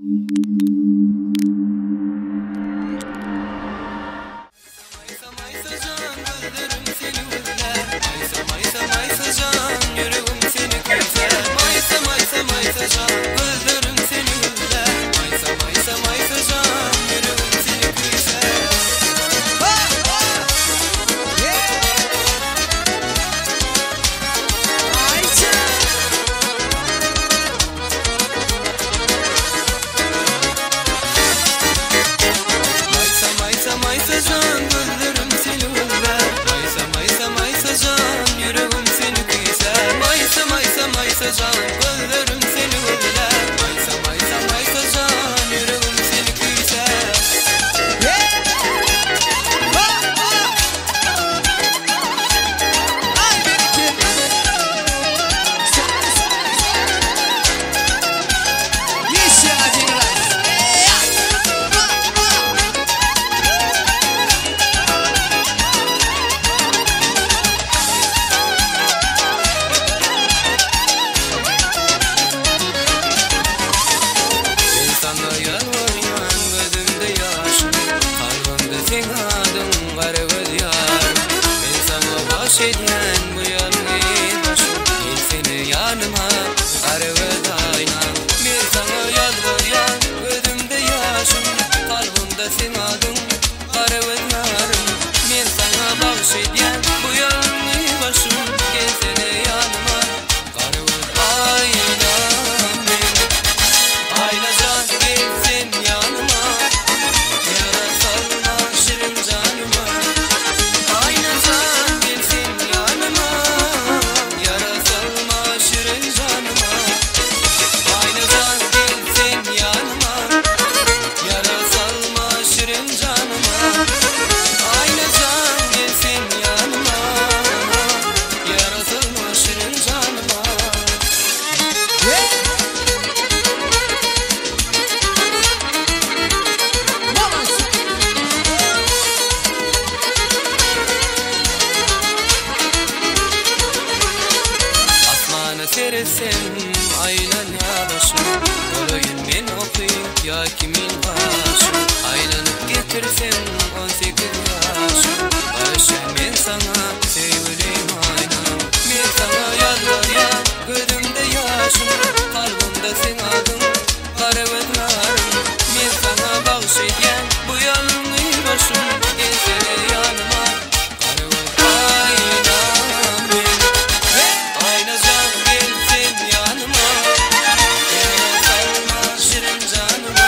Maýsa maýsa jan gözlerim seni gözlär Maýsa maýsa maýsa jan ýüregim seni küýsär Maýsa maýsa maýsa jan gözlerim seni gözlär Maýsa maýsa maýsa jan ýüregim seni küýsär. Maýsa maýsa maýsa jan gözlerim seni gözlär Maýsa maýsa maýsa jan ýüregim seni küýsär Maýsa maýsa maýsa jan gözlerim seni gözlär Maýsa maýsa maýsa jan ýüregim seni küýsär. Men saňa ýalbarýan gözümde ýaşym Kalbymda seň adyň gara göz ýarym Men saňa bagş edýän bu ýalňyz başym Gelsene ýanyma gara göz aýnam Men saňa ýalbarýan gözümde ýaşym Kalbymda seň adyň gara göz ýarym Men saňa bagş edýän bu ýalňyz başym Gelsene ýanyma gara göz aýnam men Aýna jan gel sen ýanyma Ýara salma şirin janyma Aýna jan gel sen ýanyma Ýara salma şirin janyma Aýna jan gel sen ýanyma Ýara salma şirin janyma Aýna jan gel sen ýanyma Ýara salma şirin janyma. Asmana seretsem aýlanýar başym Bolaýyn men oky ýa kimin gaşym Aýlanyp getirsem 18 ýaşym Garaşýan men saňa söýgülim aýnam Men saňa ýalbarýan gözümde ýaşym Kalbymda seň adyň gara göz ýarym Men saňa bagş edýän bu ýalňyz başym Gelsene ýanyma gara göz aýnam men Aýna jan gel sen ýanyma Ýara salma şirin janyma.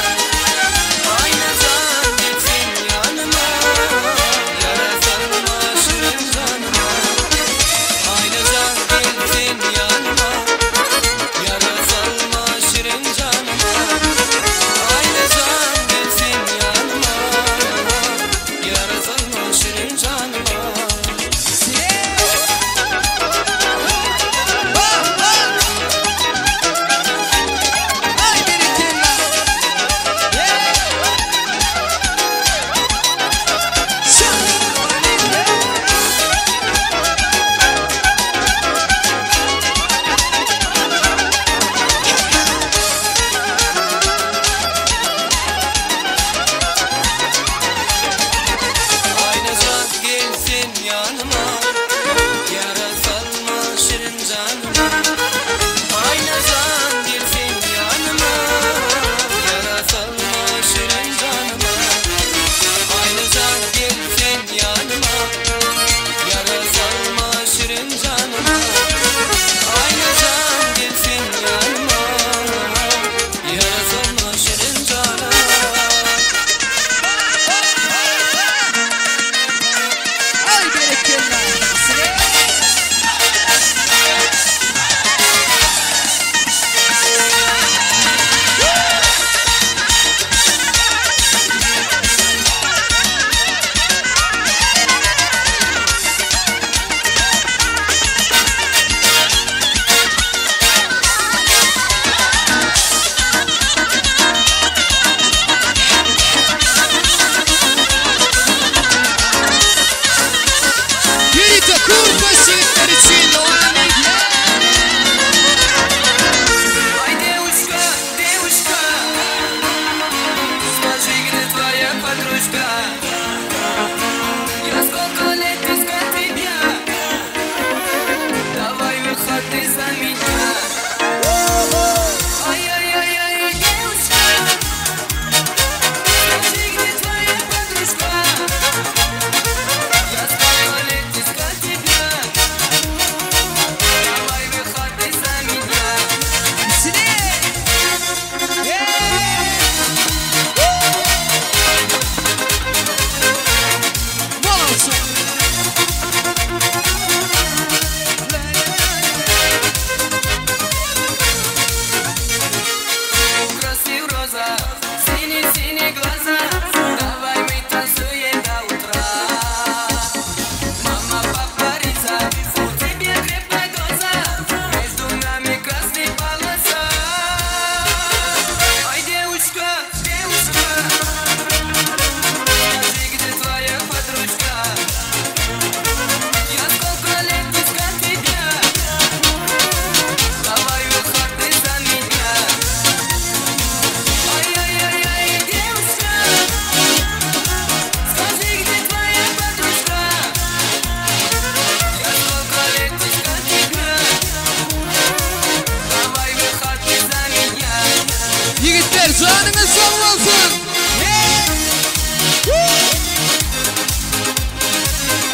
Birader janyňyz sag bolsun.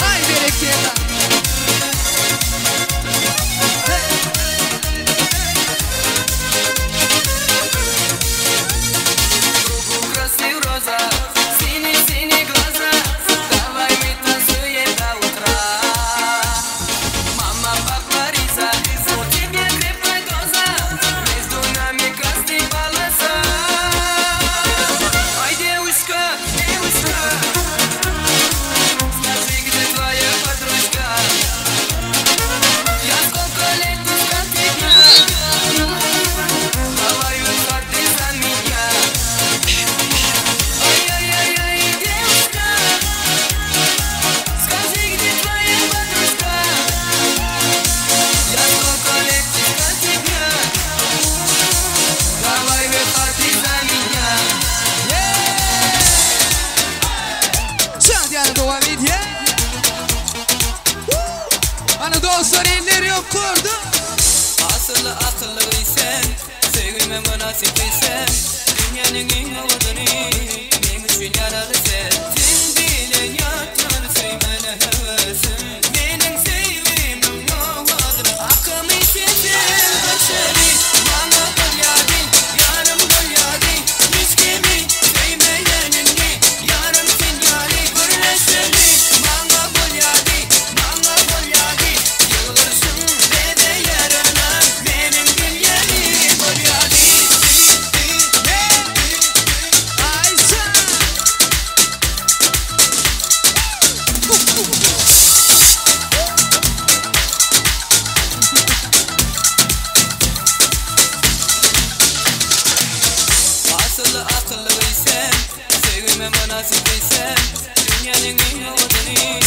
Ay berekella. Красный роза, синий-синий глаза. Давай мы танцуем до утра. Мама, папа, Риза, у тебя крепкая доза. Между нами красный полоса. Ай, девушка, девушка, скажи, где твоя подружка? Я сколько лет искал тебя. Давай выходи за меня. Ай-яй-яй-яй, девушка, скажи, где твоя подружка? Я сколько лет искал тебя. Давай выходи за меня. Şadyana dowam edýär. Ana dostlar eller ýokarda. Asylly akylly sen, Söýgüme mynasyp sen. Dünýäniň iň owadany, Meň üçin ýaraly sen. Sen bilen ýatýan söýmäne höwesim. Meniň söýgimiň owazyny Akymy senden başary. Maňa bolýady, ýarym bolýady. Hiç kimi söýmeýänini, Ýarym sen ýaly gürleşeli. Maňa bolýady, maňa bolýady. Ýylgyrşyň bezeýärine meniň dünýämi bolýady. Ayşe. Asylly akylly sen, Söýgüme mynasyp sen. Dünýäniň iň owadany, Meň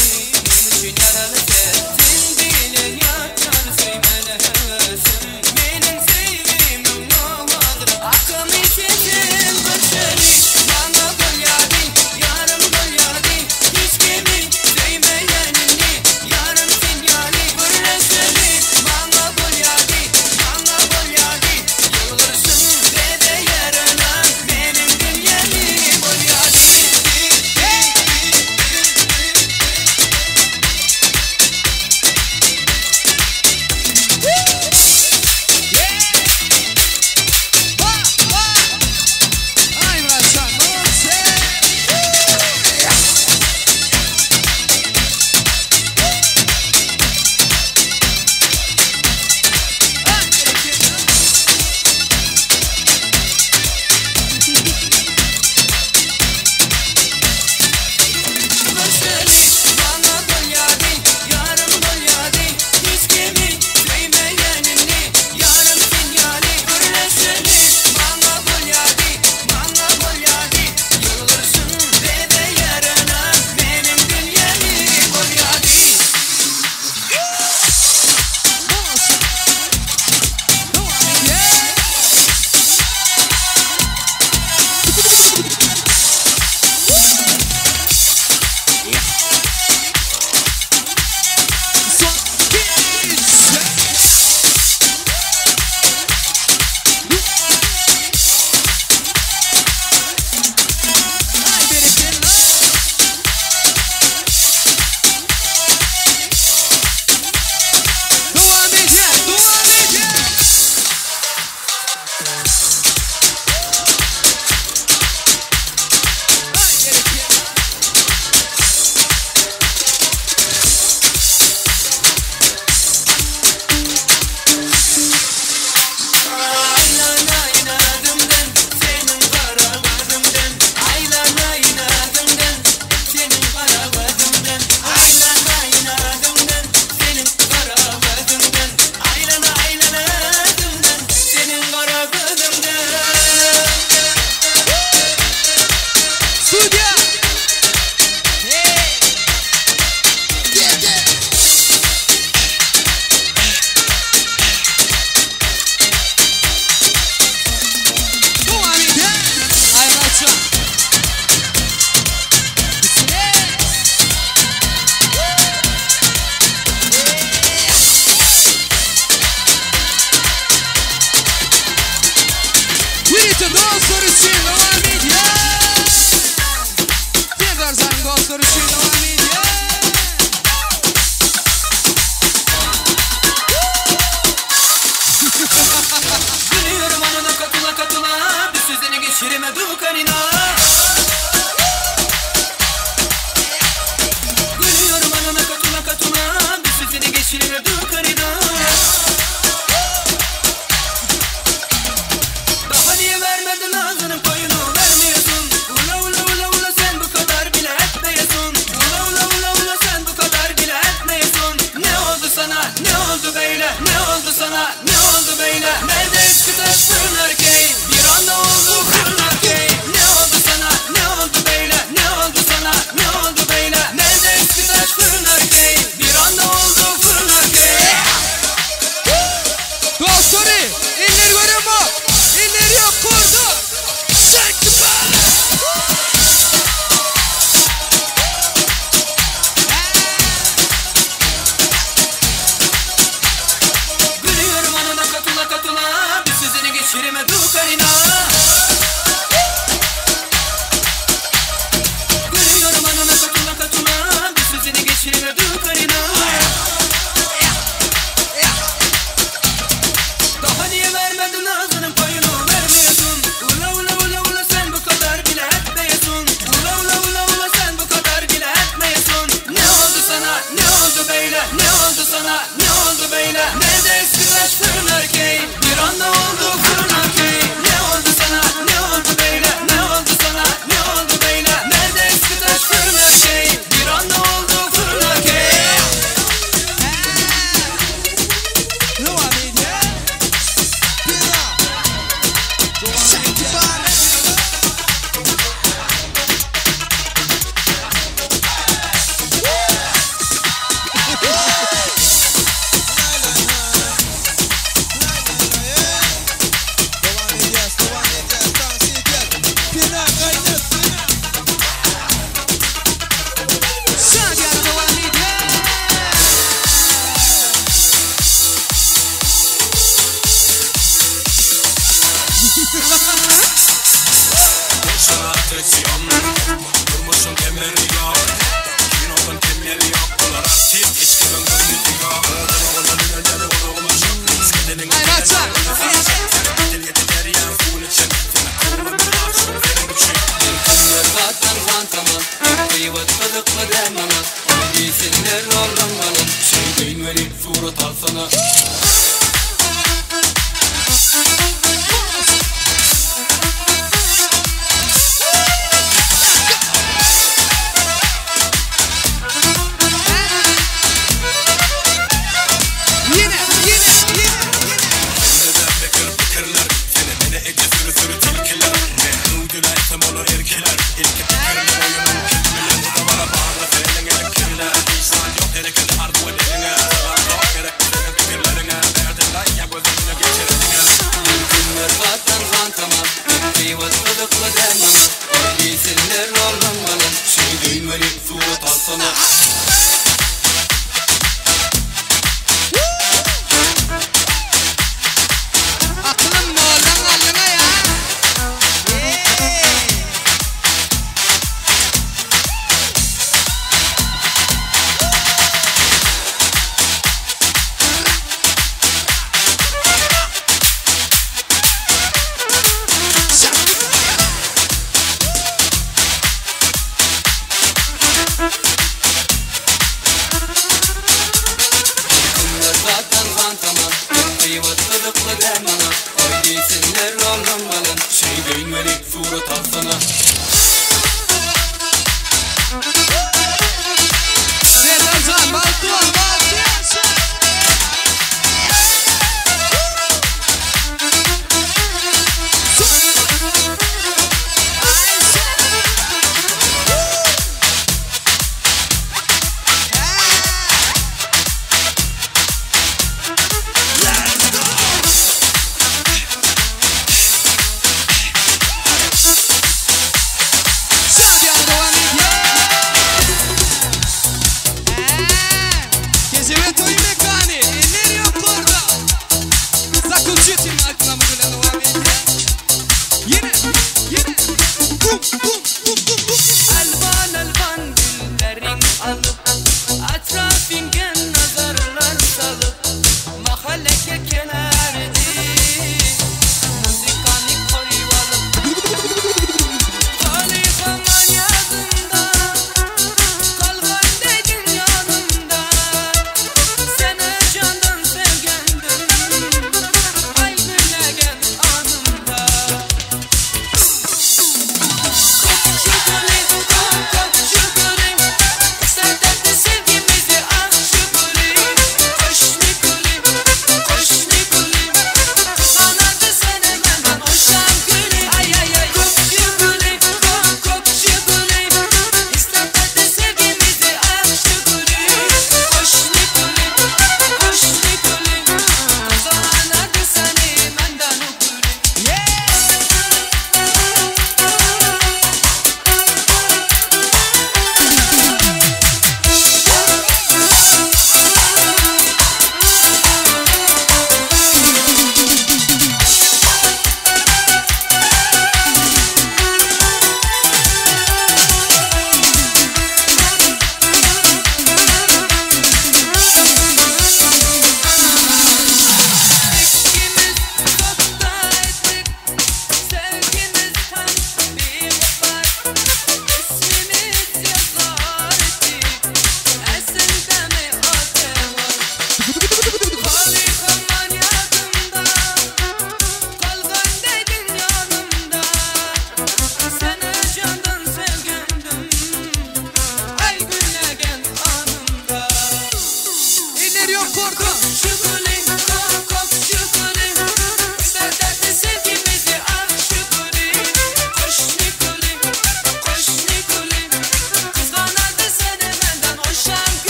üçin ýaraly sen. Sen bilen ýatýan söýmäne höwesim. Meniň söýgimiň owazyny Akymy senden başary. Maňa bolýady, ýarym bolýady. Hiç kimi söýmeýänini, Ýarym sen ýaly gürleşeli. Maňa bolýady, maňa bolýady. Ýylgyrşyň bezeýärine meniň dünýämi bolýady. geçirme dukarina. Gülüyorum anana katuna katuna, bir sözünü geçirme dukarina. Daha niye vermedin ağzının payını, vermiyorsun. Ula ula ula ula sen bu kadar bile etmeyesin. Ula ula ula ula sen bu kadar bile etmeyesin. Ne oldu sana, ne oldu böyle, ne oldu sana, ne oldu böyle? Nerede eski taş fırın erkeği, bir anda oldu fırın erkeği. Ne oldu sana, ne oldu böyle, ne oldu sana, ne oldu böyle? Nerede eski taş fırın erkeği, bir anda oldu fırın erkeği. Dostları, eller görüyor mu? Elleri yok kurdu. Shake the body. Gülüyorum anana katula katula, bir sözünü geçirme dukarina. Gülüyorum anana katula katula, bir sözünü geçirme dukarina. Daha niye vermedin ağzının payını, vermiyorsun. Ula ula ula ula sen bu kadar bile etmeyesin. Ula ula ula ula sen bu kadar bile etmeyesin. Ne oldu sana, ne oldu böyle, ne oldu sana, ne oldu böyle? Nerede eski taş fırın erkeği, bir anda oldu fırın erkeği. Ne oldu sana, ne oldu böyle, ne oldu sana, ne oldu böyle? Nerede eski taş fırın erkeği, bir anda oldu fırın erkeği. Devam edýär. Shake the body. Devam edýäs, devam edýäs, dans edýäs. Pina gaýnat, pina. Şadyýan devam edýär. Boşuna ateşiyon, Durmuşun kemeri yok. Kinodan kemeri yok. Bular artist, hiç kimin gönlü yok. Ay Raça. Battan fantama, kıyvat kızıklı dermana. Giysinler rollanmanın, şey değmeli surat alsana. Yine, yine, yine, yine. Battan fantama, kıyvat kızıklı dermana. Giysinler rollanmanın, şey değmeli surat alsana. Aklım molan alına ya. Hey. Battan fantama, kıyvat kızıklı dermana. Giysinler rollanmanın, şey değmeli surat alsana. Serdarjan, Baltuan, Baltuan. Let's go!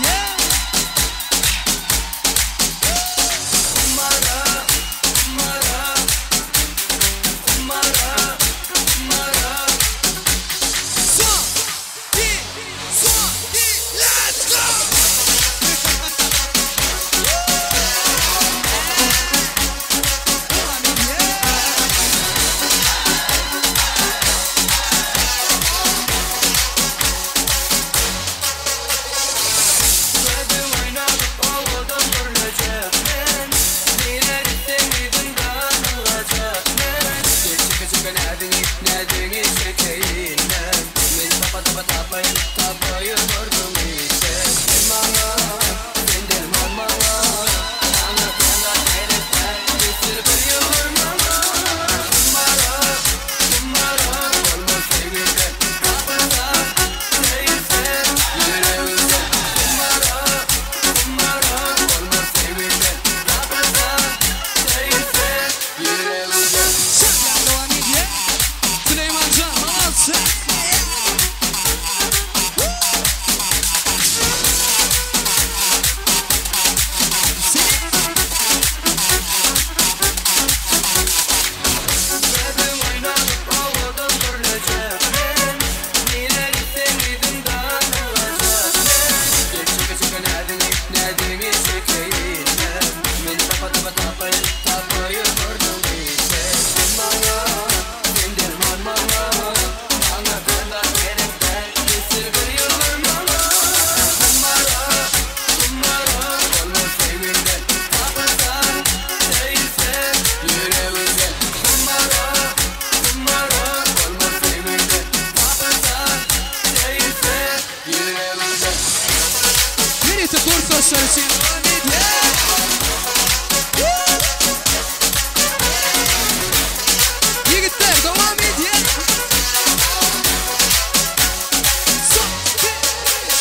edýär. Son, iki, son, iki, let's go! Devam edýär. Gözüm oynadıp owadan görlejek men Neler istemedin danılacak men Çeke çeke näziňi, näziňi çekeýin men Men tapa tapa tapaýyn, tapaýyn gördüm işte Sen maňa, sen derman maňa Maňa sen gerek däl, kesir bir ýylgyr maňa Numara, numara, bolmaz söýgüden Tapylsa, söýülse, ýüregimde Numara, numara, bolmaz söýgüden Tapylsa, söýülse, ýüregimde Sen devam edýär. Süleyman Can, Malatya. Gözüm oynadıp owadan görlejek men Neler istemedin danılacak men Çeke çeke näziňi, näziňi çekeýin men Men tapa tapa tapaýyn, tapaýyn gördüm işte Sen maňa, sen derman maňa Maňa sen gerek däl, kesir bir ýylgyr maňa Numara, numara, bolmaz söýgüden Tapylsa, söýülse, ýüregimde Numara, numara, bolmaz söýgüden Tapylsa, söýülse, ýüregimde Ýörite kursdaşlar üçin devam edýär. Ýigitler devam edýär. Son, iki, üç.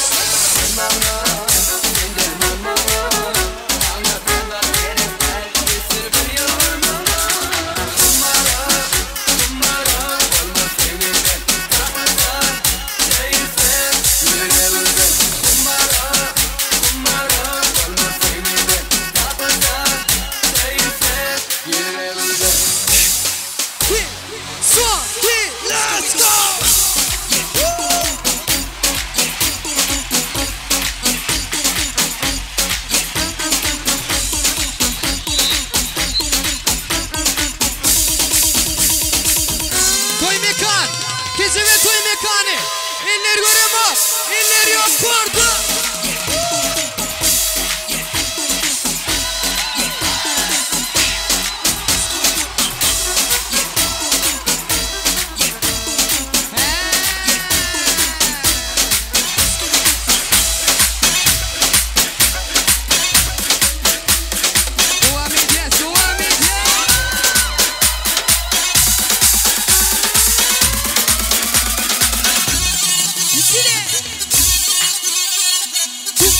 Maňa, sen derman maňa Maňa sen gerek däl, kesir bir ýylgyr maňa Numara, numara, bolmaz söýgüden Tapylsa, söýülse, ýüregimde Numara, numara, bolmaz söýgüden Tapylsa, söýülse, ýüregimde Bir, son, iki, let's go! Toý mekan, Kejebe toý mekany. Eller göremok, eller yok kurdu. Devam edýär, devam edýär. Içine. Dum.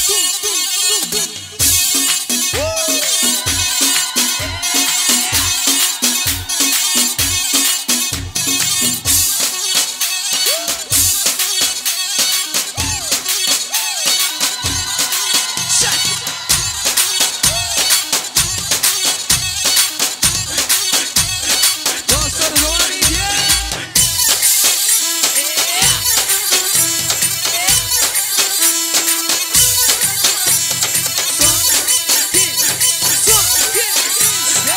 Dum, dum, dum, dum, dum. Woo! Şak. Dostlar devam edýär. Son, iki, son, iki, üç.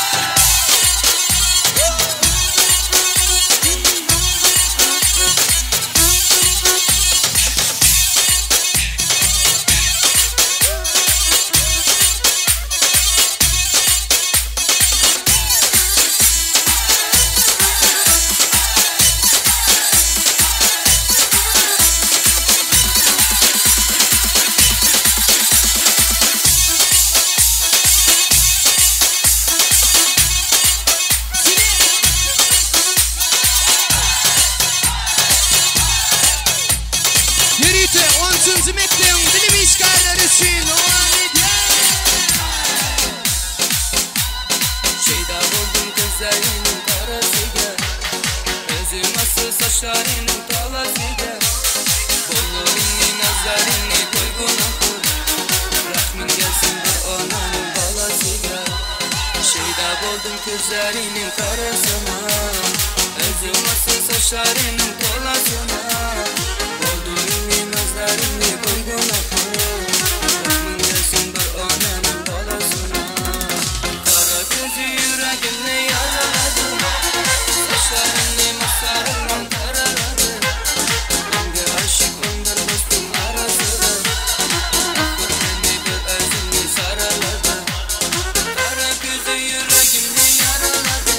Ýörite 13. mekdebiň bilim işgärleri üçin devam edýär. Şeyda oldum gözlerinin karasıyla Özüm asıl saçlarının talasıyla Bolu inni nazlı Oldum gözlerinin karasına, Özüm olsun saçlarının tolasına. Oldum indi gözlerini koydun akı, Bakmın gelsin bir ananın balasına. Kara gözü yüreğimle yaraladı, Saçlarını masarından taraladı. Hangi aşık ondan dostum arasında, Akır beni bir özümü saraladı. Kara gözü yüreğimle yaraladı,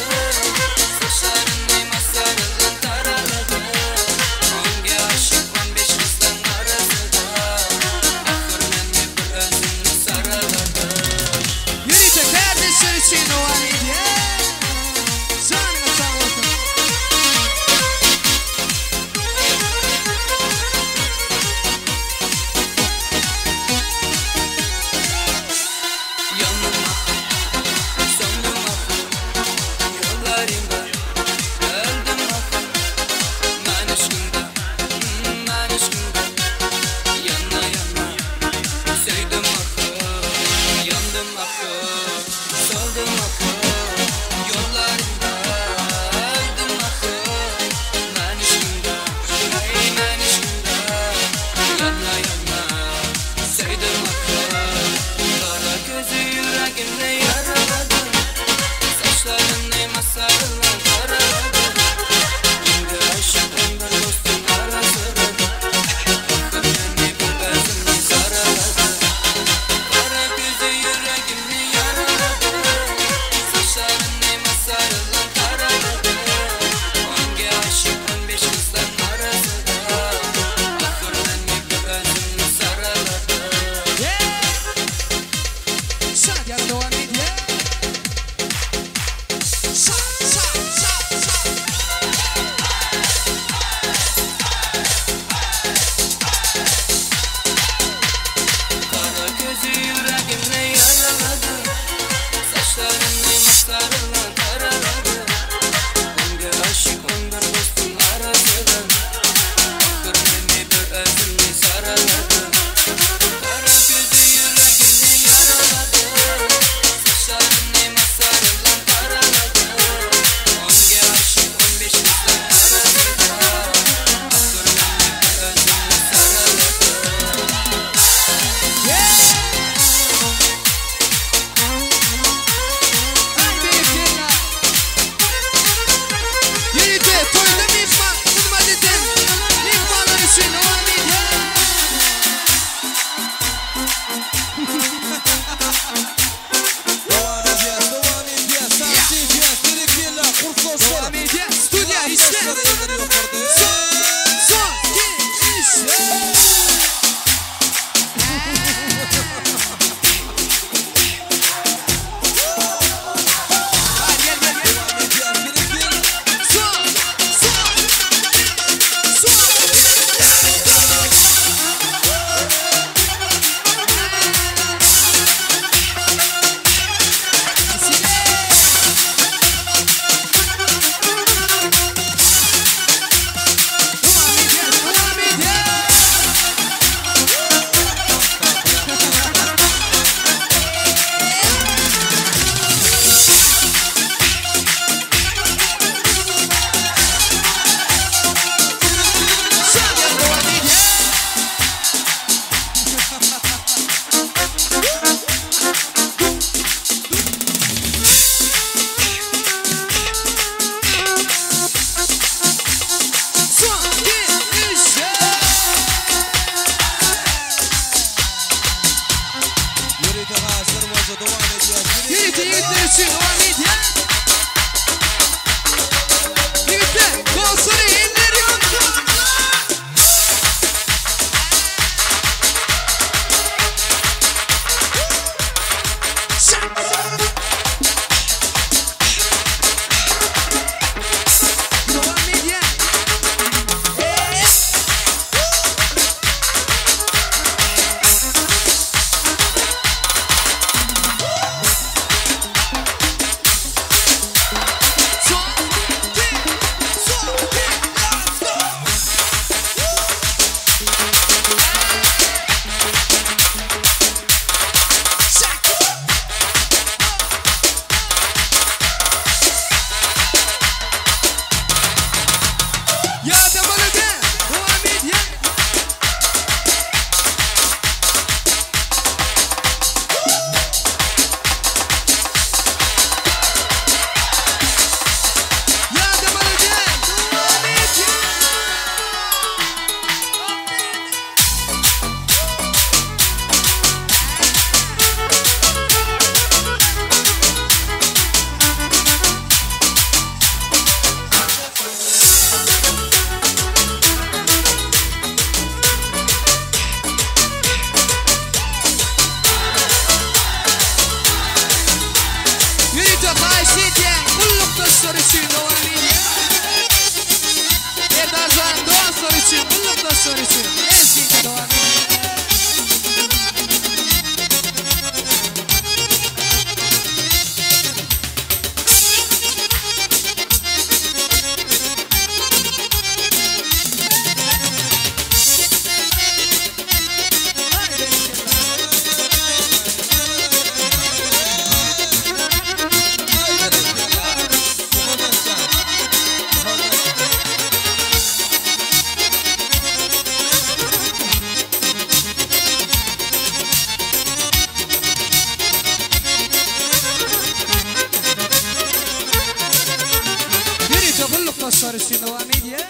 Saçlarını masarından taraladı. Hangi aşık 15 kızdan arasında, Akır beni bir özümü saraladı. Yürüte kardeşler için devam ediyor. Canına sağ olsun. Yandım ah, söndüm ah, yollarımda öldüm ah. Ben aşkında, ben aşkında, yana yana sevdim ah. Yandım ah, soldum ah, yollarımda öldüm ah. Ben aşkında, ey ben aşkında, yana yana sevdim ah. Kara gözü yüreğimle yaraladı, Saçlarını masarla karaladı. Şimdi aşık ondan dostum arasında, Akır beni bir özümü saraladı. Kara gözü yüreğimle yaraladı, Saçlarını masarla karaladı. Hangi aşık 15 kızdan arasında, Akır beni bir özümü saraladı. Şad devam ediyor. Şad, şad, şad, şad. Kara gözü yüreğimle yaraladı, Saçlarını masarla karaladı. Hangi aşık ondan dostum arasında, Akır beni bir özümü saraladı. Kara gözü yüreğimle yaraladı, Saçlarını masarla karaladı. Hangi aşık 15 kızdan arasında, Akır beni bir özümü saraladı. Haydi Pirna. Yürüte toyda mihman hizmet edin. Mihmanlar için devam ediyor. Devam edeceğiz, devam edeceğiz. Dans edeceğiz. Direklerle kurtuluşlar. Devam ediyor. Stüdyo işte. Elleri yukarıda. Son, iki, üç. Hadi gel gel gel. Devam edeceğiz. Direklerle. Son, son, son. Devam ediyoruz, devam ediyoruz. Şad devam ediyor. Son, iki, üç. Yürüte ağaçlar bolsa devam edeceğiz. Yürüte yiğitler için devam ediyor. Yiğitler, konseri elleri yukarı. Devam ediyor. üçin dowam edýär. Serdarjan dostlar üçin, gullukdaşlar üçin Helsinki dowam edýär. Ýörite gullukdaşlar üçin dowam edýär.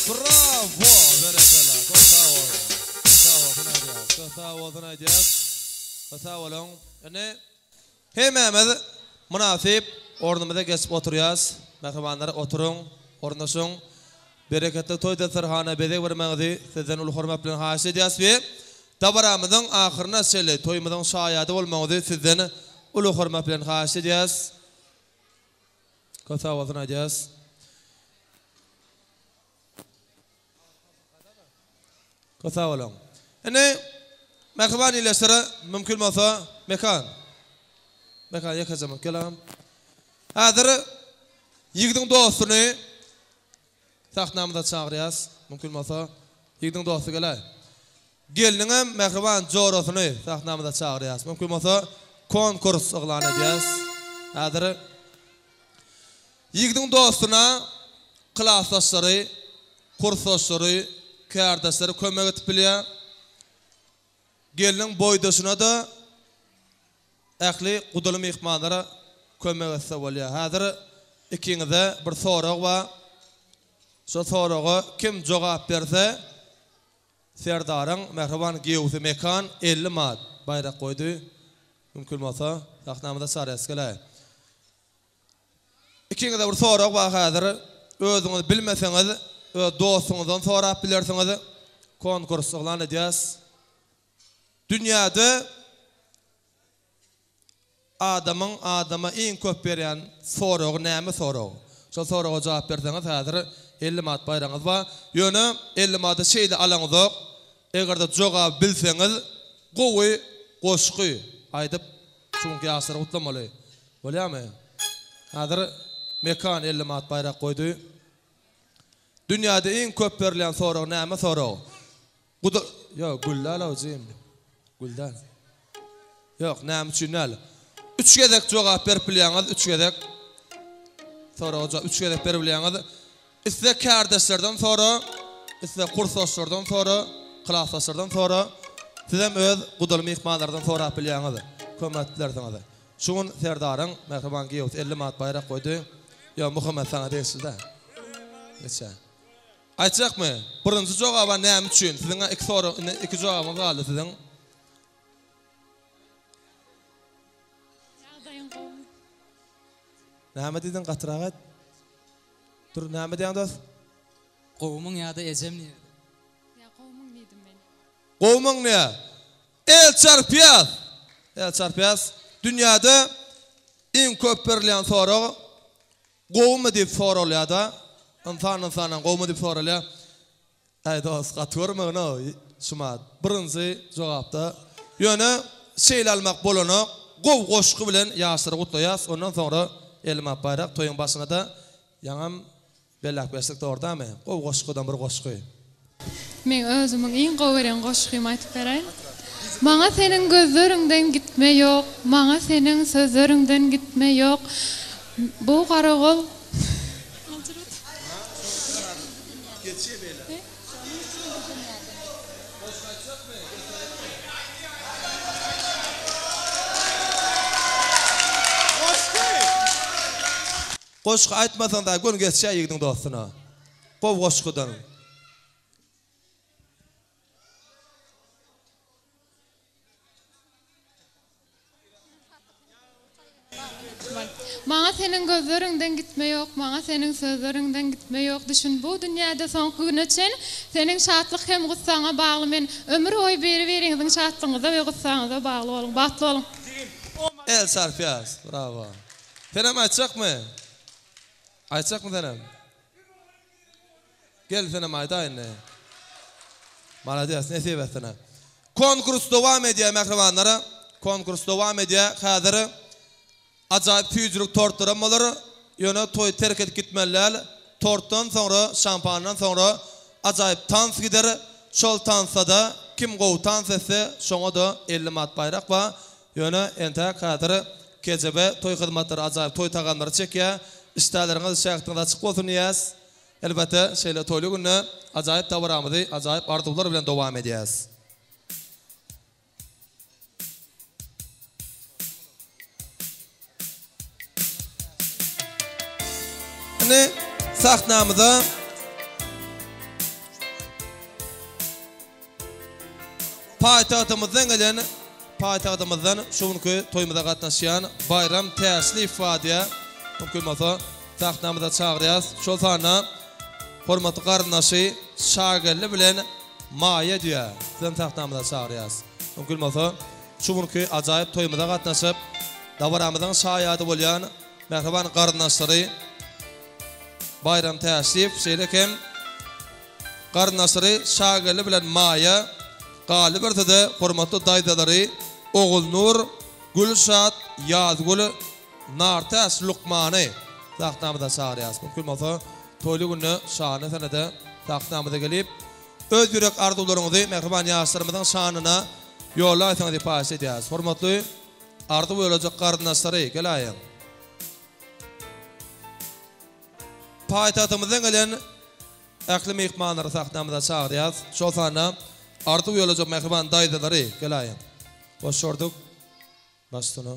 Bravo! Berekella. Köp sag boluň. Köp sag bolsun aýdýas. Köp sag bolsun aýdýas. Köp sag boluň. Indi hemmämiz mynasyp ornumyza geçip oturýas. Mähribanlar oturyň, ornaşyň. Bereketli toý desterhana bezeg bermegiňizi sizden uly hormat bilen haýyş edýäs we dabaramyzyň ahyryna çenli toýumyzyň şaýady bolmagyňyzy sizden uly hormat bilen haýyş edýäs. Köp sag bolsun aýdýas. Köp sag boluň. Indi mähriban ildeşlere mümkin bolsa Mekan. Mekan ýekeje bolup gel agam. Häzir ýigidiň dostuny sahnamyza çagyrýas. Mümkin bolsa ýigidiň dosty geläý. Gelniňem mähriban jorasyny sahnamyza çagyrýas. Mümkin bolsa konkurs yglan edýäs. Häzir ýigidiň dostuna klasdaşlary, kursdaşlary, kärdeşleri kömek edip bilýär. Gelniň boýdaşyna-da ähli gudaly myhmanlara kömek etse bolýar. Häzir ikiňize bir sorag bar. Şo soraga kim jogap berse, Serdaryň mähriban giýewsi Mekan 50 manat baýrak goýdy. Mümkin bolsa, sahnamyza çarýas geläý. Ikiňize bir sorag bar häzir. Özüňiz bilmeseňiz, öz dostuňyzdan sorap bilersiňiz. Konkurs yglan edýäs. Dünýäde Adamyň adama iň köp berýän soragy näme sorag? Şol soraga jogap berseňiz häzir 50 manat baýragyňyz bar. Ýöne 50 manady şeýle alaňyzok. Egerde jogaby bilseňiz gowy goşgy aýdyp şu günki ýaşlary gutlamaly. Bolýamy? Häzir Mekan 50 manat baýrak goýdy. Dünýäde iň köp berilýän sorag näme sorag? Guda Ýok, gül däl-ow jigim. Gül däl. Ýok, näme üçin däl. Üç gezek jogap berip bilýäňiz, üç gezek. Soraga jogap üç gezek berip bilýäňiz. Isle kärdeşlerden sora, isle kursdaşlardan sora, klasdaşlardan sora. Sizem öz gudaly myhmanlardan sorap bilýäňiz. Kömek edip bilersiňiz. Şu gün Serdaryň mähriban giýewsi 50 manat baýrak goýdy. Ýok, Muhammet saňa degişli-dä. Geçä. Aýtjakmy? Birinji jogaba näme üçin? Siziň-ä iki sorag, indi iki jogabyňyz galdy siziň. Ýagdaýyň gowumy? Näme diýdiň gatyrak aýt. Dur näme diýýäň dos? Gowumyň ýa-da ejem nirde? Ýa gowumyň diýdim men. Gowumyň diýýä. El çarpýas. El çarpýas. Dünýäde iň köp berilýän sorag Gowumy diýip soralýada. Ynsan ynsandan gowumy diýip soralýar. Äý dos gaty görmegin-ow şumat birinji jogapda. Ýöne şeýle almak bolanok. Gowy goşgy bilen ýaşlary gutlaýas. Ondan soňra elime baýrak toýuň başynada ýaňam belläp geçdik dogry dämi? Gowy goşgydan bir goşgy. Meň özümiň iň gowy görýän goşgymy aýtyp beräýin. Maňa seniň gözleriňden gitme ýok, Maňa seniň sözleriňden gitme ýok. Bu garagol Goşgy aýtmasaň dagy göni geçýär ýigidiň dostuna. Gowy goşgudan. Maňa seniň gözleriňden gitme ýok, Maňa seniň sözleriňden gitme ýok, Düşün bu dünýäde soňky güne çen, Seniň şatlyk hem gussaňa bagly men, Ömür boýy biri-biriňiziň şatlygyňyza we gussaňyza bagly boluň, bagtly boluň! El çarpýas. Brawo. Senem aýtjakmy? Aýtjakmy senem? Gel senem aýdaý indi. Malades nesip etsin. Konkurs dowam edýär mähribanlar. Konkurs dowam edýär. Häzir ajaýyp süýjülik tortlaram bolar. Ýöne toýy terk edip gitmeli däl. Tortdan soňra, şampandan soňra ajaýyp tans gider. Şol tansda-da kim gowy tans etse, şoňa-da 50 manat baýrak bar. Ýöne entäk häzir KJB toý hyzmatlary ajaýyp toý tagamlary çekýär. Işdäleriňiz, şähdiňiz açyk bolsun diýýäs. Elbetde, şeýle toýly günde ajaýyp dabaramyzy ajaýyp arzuwlar bilen dowam edýäs. Indi sahnamyza Paýtagtymyzdan gelen Paýtagtymyzdan şu günki toýumyza gatnaşýan Baýram Täşliýew bar diýýär. Mümkin bolsa sahnamyza çagyrýas. Şol sanda hormatly garyndaşy Şageldi bilen Maýa diýýär. Sizem sahnamyza çagyrýas. Mümkin bolsa şu günki ajaýyp toýumyza gatnaşyp, dabaramyzyň şaýady bolýan mähriban garyndaşlary Baýram Täşliýew şeýle hem Garyndaşlary Şageldi bilen Maýa, galyberse-de, hormatly daýzalary Ogulnur, Gülşat, Ýazgül, Nartäç lukmany sahnamyza çagyrýarys. Mümkin bolsa, toýly günde, şanly senede sahnamyza gelip, öz ýürek arzuwlaryňyzy mähriban ýaşlarymyzyň şanyna ýollaýsaňyz diýip haýyş edýäris. Hormatly arzuw ýollajak garyndaşlary, geläýiň! Paýtagtymyzdan gelen ähli myhmanlary sahnamyza çagyrýarys. Şol sanda arzuw ýollajak mähriban daýzalary geläýiň. Hoş gördük. Baş üstüne.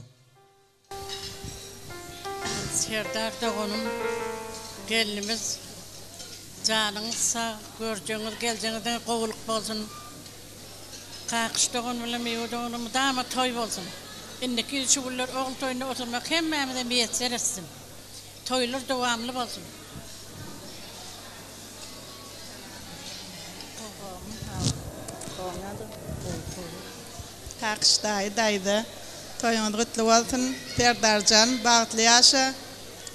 Serdar doganym, gelnimiz janyňyz sag, görjegiňiz geljegiňiz diňe gowulyk bolsun. Kakyş dogan bilen Miwe dogana mydama toý bolsun. Indiki ýyl şu günler ogul toýunda oturmak hemmämize miýesser etsin. Toýlar dowamly bolsun. Kakyş daýy daýza toýuňyz gutly bolsun Serdarjan bagtly ýaşa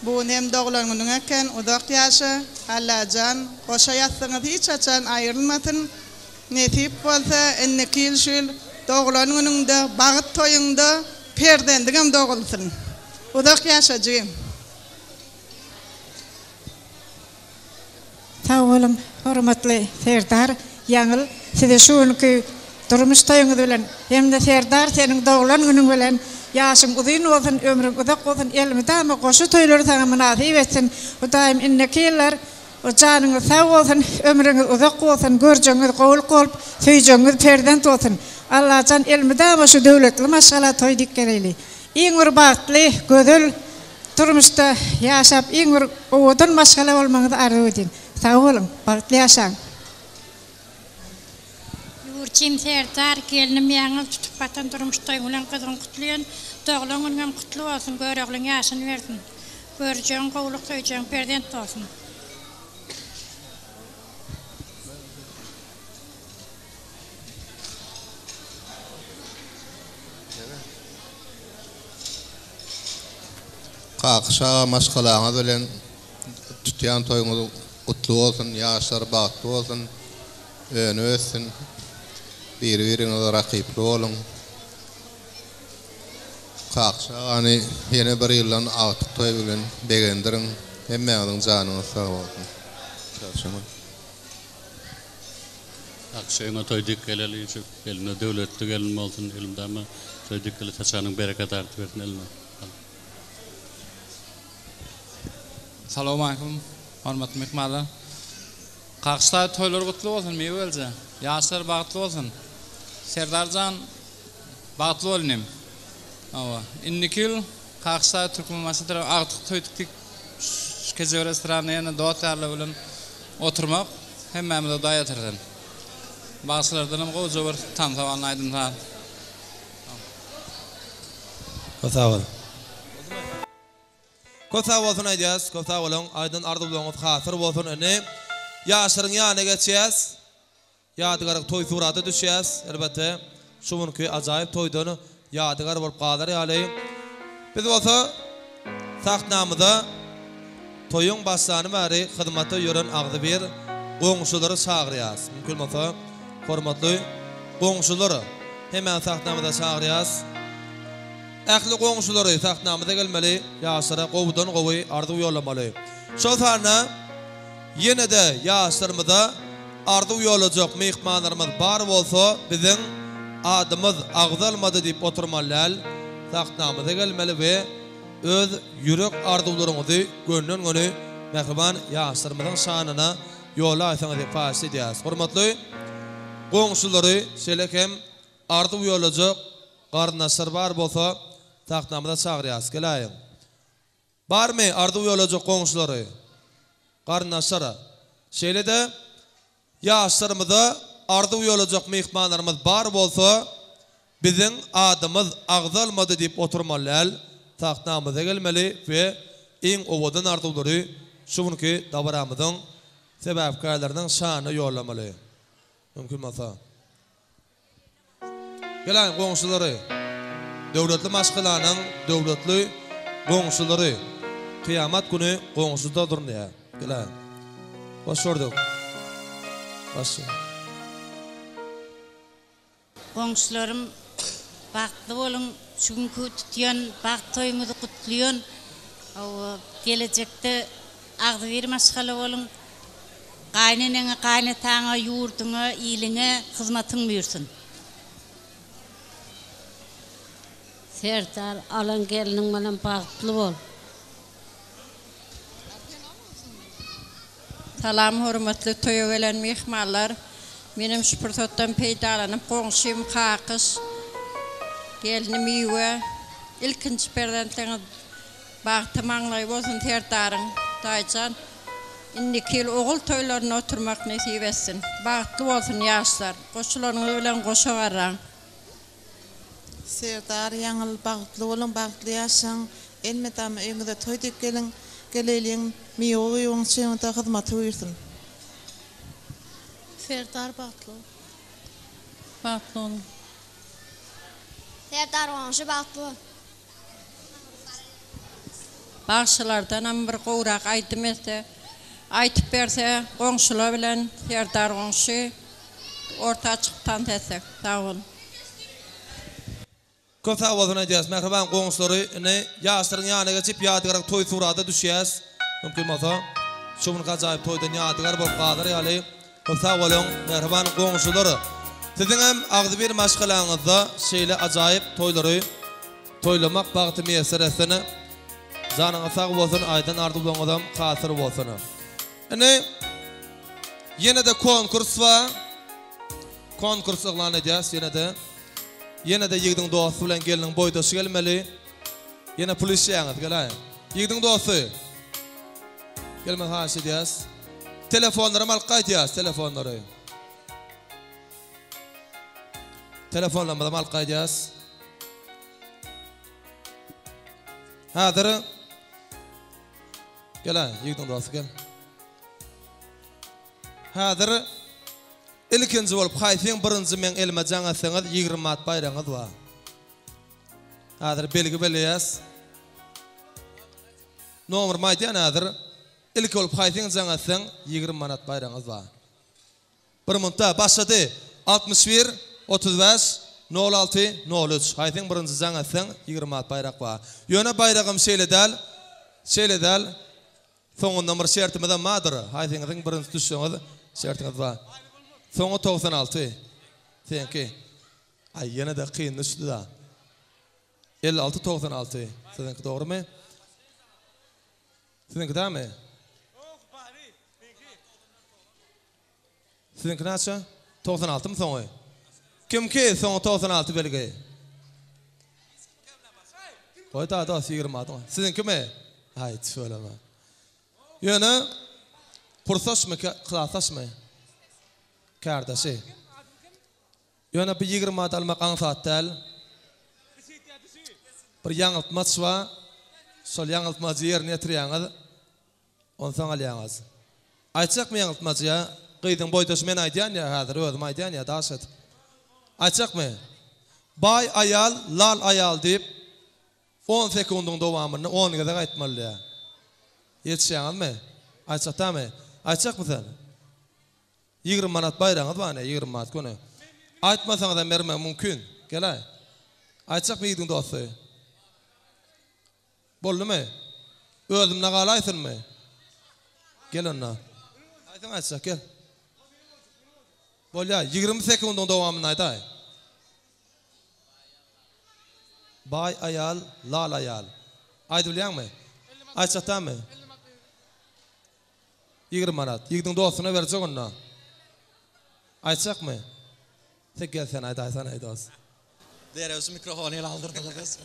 bu gün hem doglan günüň eken uzak ýaşa Allajan goşa ýassygyňyz hiç haçan aýrylmasyn nesip bolsa indiki ýyl şu ýyl doglan günüňde bagyt toýuňda perzendiňem dogulsyn. Uzak ýaşa jigim. Sag boluň hormatly Serdar Ýaňyl sizi şu günki durmuş toýuňyz bilen hemde Serdar seniň doglan günüň bilen ýaşyň uzyn bolsun ömrüň uzak bolsun elmydama goşa toýlary saňa mynasyp etsin Hudaýym indiki ýyllar janyňyz sag bolsun ömrüňiz uzak bolsun görjegiňiz gowulyk bolup söýjegiňiz perzent bolsun Allajan elmydama şu döwletli maşgala toý dik geleýli Iň bir bagtly, gözel durmuşda ýaşap iň bir owadan maşgala bolmagyňyzy arzuw edýän. Sag boluň, bagtly ýaşaň. Ýurtym Serdar gelnim ýaňyl tutup batan durmuş toýuň bilen gyzgyn gutlaýan doglan günüňem gutly bolsun Göroglyň ýaşyny bersin görjegiň gowluk söýjegiň perzent bolsun. Kakyş aga maşgalaňyz bilen tutýan toýuňyz gutly bolsun ýaşlar bagtly bolsun önüp össün biri biriňize rakyply boluň Kakyş agany ýene bir ýyldan agtyk toý bilen begendiriň hemmäňiziň janyňyz sag bolsun. Kakyş öýüňe toý dik geleli şu geline döwletli gelin bolsun elmydama toý dik gele saçagynyň bereketi artybersin elime. Salowmalikim hormatly myhmanlar. Kakyş daýy toýlar gutly bolsun Miwelje. Ýaşlar bagtly bolsun. Serdarjan bagtly bol inim. Hawa. Indiki ýyl Kakyş daýy Türkmenbaşy tarap agtyk toý tikdik şu Kejebe restoranda ýene dost ýarlar bilen oturmak hemmämize Hudaý ýatyrsyn. Bagşylardanam gowja bir tansa baryn aýdym saz. Köp sag bol. Köp sag bolsun aýdýas. Köp sag boluň. Aýdan arzuwlaryňyz hasyr bolsun. Indi ýaşlaryň ýanyna geçýäs. Ýadygaryk toý surata düşýäs. Elbetde, şu günki ajaýyp toýdan ýadygar bolup galar ýaly. Biz bolsa sahnamyza toýuň başlany bäri hyzmatda ýören agzybir goňşulary çagyrýas. Mümkin bolsa, hormatly goňşular hemmäni sahnamyza çagyrýas. Ähli goňşulary sahnamyza gelmeli, ýaşlara gowudan-gowy arzuw ýollamaly. Şol sanda ýene-de ýaşlarymyza arzuw ýollajak myhmanlarymyz bar bolsa biziň adymyz agzalmady diýip oturmaly däl, sahnamyza gelmeli we öz ýürek arzuwlaryňyzy gönden-göni mähriban ýaşlarymyzyň şanyna ýollaýsaňyz diýip haýyşt edýäris. Hormatly goňşulary şeýle hem arzuw ýollajak garyndaşlar bar bolsa sahnamyza çagyrýarys. Geläýiň. Barmy arzuw ýollajak goňşulary, garyndaşlary? Şeýle-de ýaşlarymyza arzuw ýollajak myhmanlarymyz bar bolsa, biziň adymyz agzalmady diýip oturmaly däl, sahnamyza gelmeli we iň owadan arzuwlary şu günki dabaramyzyň sebäpkärleriniň şanyna ýollamaly. Mümkin bolsa. Geläýiň goňşulary. Döwletli maşgalanyň döwletli goňşulary. Kyýamat güni goňşuda durunýar. Geläýiň. Hoş gördük. Baş. Goňşularym bagtly boluň şu günki tutýan bagt toýuňyzy gutlaýan hawa gelejekde agzybir maşgala boluň Gaýyneneňe, gaýynataňa, ýurduňa, iliňe hyzmatyň buýursyn. Serdar, alan gelniň bilen bagtly bol. Salam hormatly toýa gelen myhmanlar. Menem şu pursatdan peýdalanyp goňşym Kakyş, gelni Miwe ilkinji perzentliňiz Bagty maňlaýy bolsun Serdaryň Daýyjan indiki ýyl ogul toýlarynda oturmak nesip etsin. Bagtly bolsun ýaşlar. Goşulanyňyz bilen goşa garraň. Serdar Ýaňyl bagtly boluň bagtly ýaşaň elmydama öýüňize toý dek geliň geleýliň miwe guýuň çyňyda hyzmaty buýursyn. Serdar bagtly bol. Bagtly boluň. Serdar goňşy bagtly bol. Bagşylardanam bir gowrak aýdym etse, aýtyp berse goňşular bilen Serdar goňşy orta çykyp tans etsek. Sag boluň. Köp sag bolsun aýdýas mähriban goňşulary indi ýaşlaryň ýanyna geçip ýadygärlik toý surata düşýäs mümkin bolsa şu günki ajaýyp toýdan ýadygär bolup galar ýaly köp sag boluň mähriban goňşular siziňem agzybir maşgalaňyzda şeýle ajaýyp toýlary Toýlamak bagty miýesser etsin. Janyňyz sag bolsun aýdan arzuwlaryňyzam hasyr bolsun. Indi ýene-de konkurs bar. Konkurs yglan edýäs ýene-de. Ýene-de ýigidiň dosty bilen gelniň boýdaşy gelmeli. Ýene pul işleýäňiz geläýiň. Ýigidiň dosty. Gelmegi haýyş edýäs. Telefonlaram alyp gaýdýas telefonlary. Telefonlarymyzam alyp gaýdýas. Häzir Gel-ä, ýigidiň dosty gel. Häzir ilkinji bolup haýsyň birinji meň elime jaň etseňiz 20 manat baýragyňyz bar. Häzir belgi belleýäs. Nomerymy aýdýan häzir. Ilki bolup haýsyň jaň etseň 20 manat baýragyňyz bar. Bir minutda başlady. 61 35 06 03 Haýsyň birinji jaň etseň 20 manat baýrak bar. Ýöne baýragym şeýle däl. Şeýle däl. Soňundan bir şertimizem bardyr. Haýsyňyzyň birinji düşseňiz şertiňiz bar. Soňy 96. Seňki. Aý, ýene-de kyn düşdi-da. 56 96. Siziňki dogrumy? Siziňki dämi? Siziňki näçe? 96 my soňy? Kimki soňy 96 belgi? Goý da dos 20 adyň. Siziňkimi? Aý, tüweleme. Ýöne kursaşmy, klasdaşmy? Kärdeşi. Ýöne bu 20 at almak aňsat däl. Bir ýaňyltmaç bar. Şol ýaňyltmajy ýerine ýetirýäňiz. Onsoň alýaňyz. Aýtjakmy ýaňyltmajy ýa gyzyň boýdaşy men aýdýan ýa häzir özüm aýdýan ýa daş edip. Aýtjakmy? Baý aýal, lal aýal diýip on sekundyň dowamynda on gezek aýtmaly diýýär. Ýetişýäňizmi? Aýtjak dämi? Aýtjakmy sen? 20 manat baýragyňyz bar ine, 20 manat göni. Aýtmasaňyzam bermegim mümkin. Geläý. Aýtjakmy ýigidiň dosty? Boldumy? Özümde galaýsynmy? Gel onda. Haýsyňy aýtjak, gel. Bolýar, 20 sekundyň dowamynda aýdaý. Baý aýal, lal aýal. Aýdyp bilýäňmi? Aýtjak dälmi? 20 manat. Ýigidiň dostuna berjek onda. Aýtjakmy? Sen gel sen aýdaýsana eý dost. Derrew şu mikrofony ele aldyrdyňyz.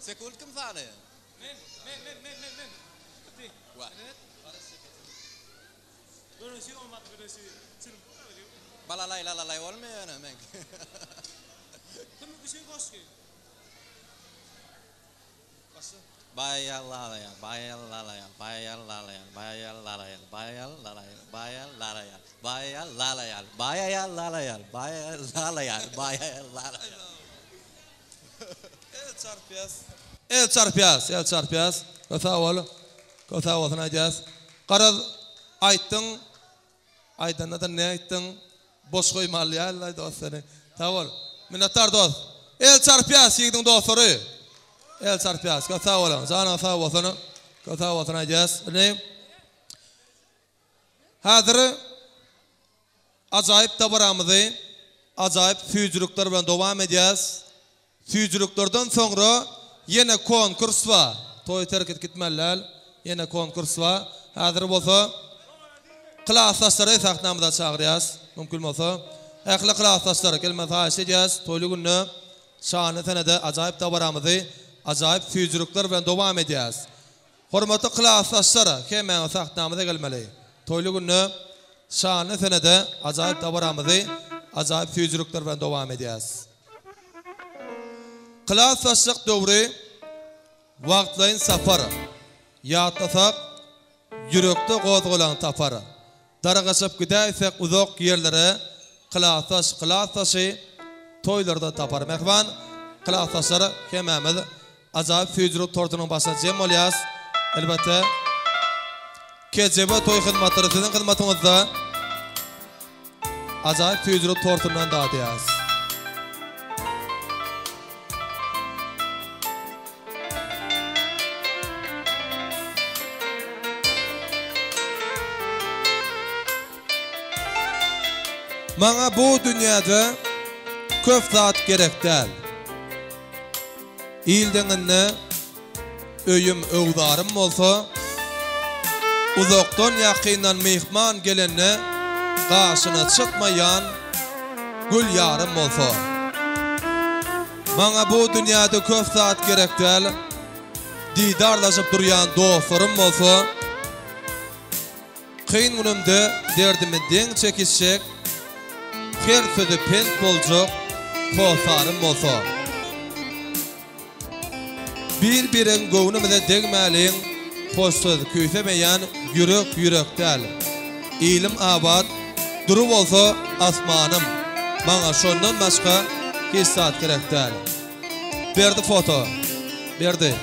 Sekunt kim sany? Men, men, men, men, men, men. Balalaý lalalaý bolmaýar ýöne meňki. Kim üçin goşgy? Baýalalaýal, baýalalaýal, baýalalaýal, baýalalaýal, baýalalaýal, baýalalaýal, baýalalaýal, baýalalaýal, baýalalaýal, baýalalaýal. El çarpýas. El çarpýas, el çarpýas. Köp sag bol. Köp sag bolsun aýdýas. Garaz aýtdyň. Aýdanda-da ne aýtdyň? Boş goýmaly däl-laý dost seni. Sag bol. Minnetdar dost. El çarpýas ýigidiň dostlary. El çarpýas. Köp sag boluň. Janyňyz sag bolsun. Köp sag bolsun aýdýas. Indi häzir ajaýyp dabaramyzy ajaýyp süýjülikler bilen dowam edýäs. Süýjüliklerden soňra ýene konkurs bar. Toýy terk edip gitmeli däl. Ýene konkurs bar. Häzir bolsa klasdaşlary sahnamyza çagyrýas. Mümkin bolsa ähli klasdaşlar gelmegi haýyş edýäs. Toýly günde şanly senede ajaýyp dabaramyzy ajaýyp süýjülikler bilen dowam edýäs. Hormatly klasdaşlar hemmäňiz sahnamyza gelmeli. Toýly günde şanly senede ajaýyp dabaramyzy ajaýyp süýjülikler bilen dowam edýäs. Klasdaşlyk döwri wagtlaýyn sapar, Ýatlasak, ýürekde gozgalaň tapar. Dargaşyp gidäýsek uzak ýerlere, Klasdaş klasdaşy toýlarda tapar. Mähriban klasdaşlar hemmämiz ajaýyp süýjülik tortunyň başyna jem bolýas. Elbetde, Kejebe toý hyzmatlary siziň hyzmatyňyzda. Ajaýyp süýjülik tortundan dadýas. Maňa bu dünýäde köp zat gerek däl. Il deňinde öýüm öwzarym bolsa, uzakdan ýakyndan myhman gelende gaşyna çykmaýan gül ýarym bolsa. Maňa bu dünýäde köp zat gerek däl, didarlaşyp durýan dostlarym bolsa, Kyn günümde derdimi deň çekişjek, Her sözi pent boljak hossarym bolsa. Bir-biregiň göwnümize degmäliň, Hoş söz küýsemeýän ýürek ýürek däl. Ilim abat, dury bolsa asmanym, Maňa şondan başga hiç zat gerek däl. Berdi foto. Berdi.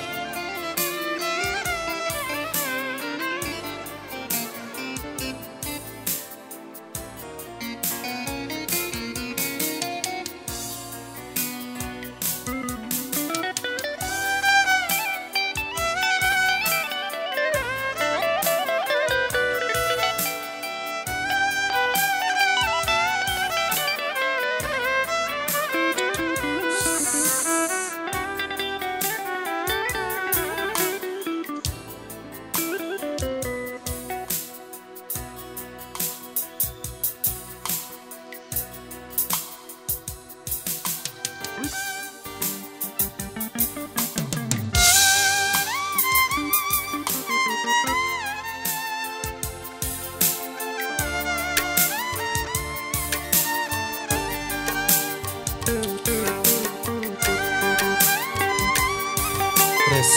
Res.